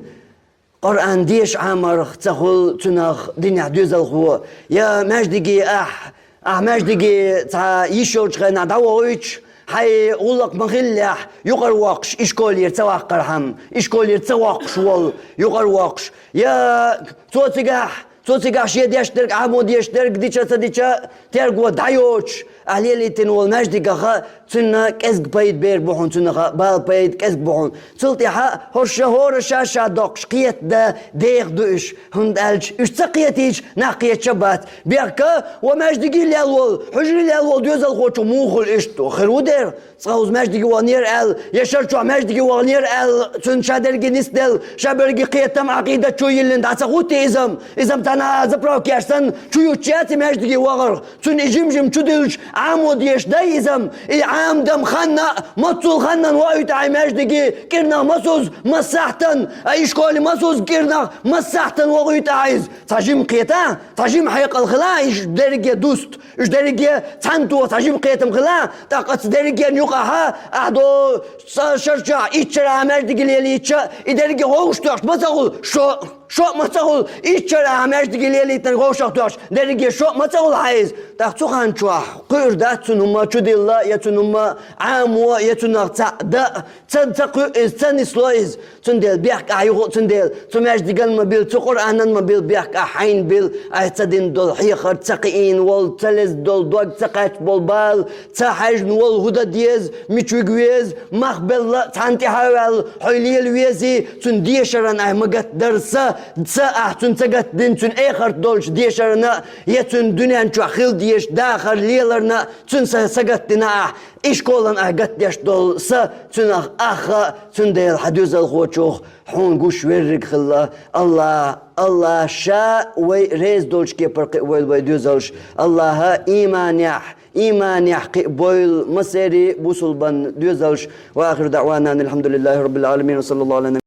Къуръан деша Ӏамарх ца хуьлу цуьнах динехь доьзалхо. Я маьждиге ахь, ахь маьждиге цхьа йиш йолчу хенахь дӀавохуьйтуш, хьайн гӀуллакх ма-хиллехь, юкъара воккхуш, ишколера ца ваккхархьама, ишколера ца воккхуш волу, юкъара воккхуш. Я цо цигахь, цо цигахь шен деш дерг, Ӏамо деш дерг, дича ца дича, терго дӀайоцуш, ахь лелийтина волу маьждигах а цуьнан кӀезиг пайда бер бу хьуна, цуьнах а бала пайда кӀезиг бу хьуна. Цул тӀаьхьа хӀорш хӀора ша-ша доккхуш кхетадан деха ду уьш, хӀунда аьлча уьш ца кхетийча, нах кхеташ а бац. Бехка, ва маьждиге лелла волу, хьуьжаре лелла волу доьзалхочух муха хуьлу иштта? Хир ву дера, цкъа хӀуза маьждиге ваханера аьлла, я шарчохь маьждиге ваханера аьлла, цуьнан ша дерриге нисделла, ша берриге кхетам, Ӏакъидат чу йиллина дӀа ца хӀуттий иза-м, иза-м Ана заправкаш санна чу ютташ яц маьждиге вахар. Цунна и жим-жим чу диллача Ӏамо дезаш да иза-м. И Ӏамадам ханна, мацул ханна вахийта Ӏа маьждиге, кӀирнах масуза, массахьтан, а ишколе масуза, кӀирнах массахьтан вахийта Ӏа иза. Цхьа жим кхета, цхьа жим хьекъал хила, иш дерриге дуст. Уж дерриге цхьана тоха цхьа жим кхетам хила, тӀаккха цу дерригена юкъахьа, ахь до ца шарчохь, итт шарахьа маьждиге лелийча, и дерриге вовшах тоьхча ма ца хуьлу, шо, шо ма ца хуьлу, итт шарахьа маьждиге лелийтинарг вовшах тоьхча, дерриге шо ма ца хуьлу хьан иза. ТӀаккха цу хан чохь кхуьур дац цунна хӀумма чу дилла, я цунна хӀумма Ӏамо, я цунах цхьаъ дан, ца, ца кхуьу иза, ца нисло иза. Цундела бехк ахь юха а, цундела цу маьждиган ма билла, цу Къуръанан ма билла, бехк ахь хьайна билла, айхьа ца дина долу хьехар, ца кхиийна волу, ца лезна долу дог, ца кхаьчна болу бала, ца хьаьжна волу хӀун дан деза, мича вига веза, мах белла а цхьанна тӀаьхьа а ваьлла, хьо лела везий, цуьнан дешаран айхьа ма гатдар са, са ахь цуьнан ца гатдина, цуьнан эхарт долчу дешарна а, я цуьнан дуьнен чохь хила дезаш дахар леларна а, цуьнан са, са гатдина ахь. Ишколан ахь гатдеш долу са цуьнах ахха, цундела хьан доьзалхочух хьуна гуш верриг хилла. Алла, Алла ша вай реза долчу кепара кхиа войла вай доьзалш. Аллаха иманехь, иманехь кхиа бойла массерий бусулбан доьзалш. Ва ахиру даъвана анил хьамдулиллахи раббил аламин. Ва саллаллаху ала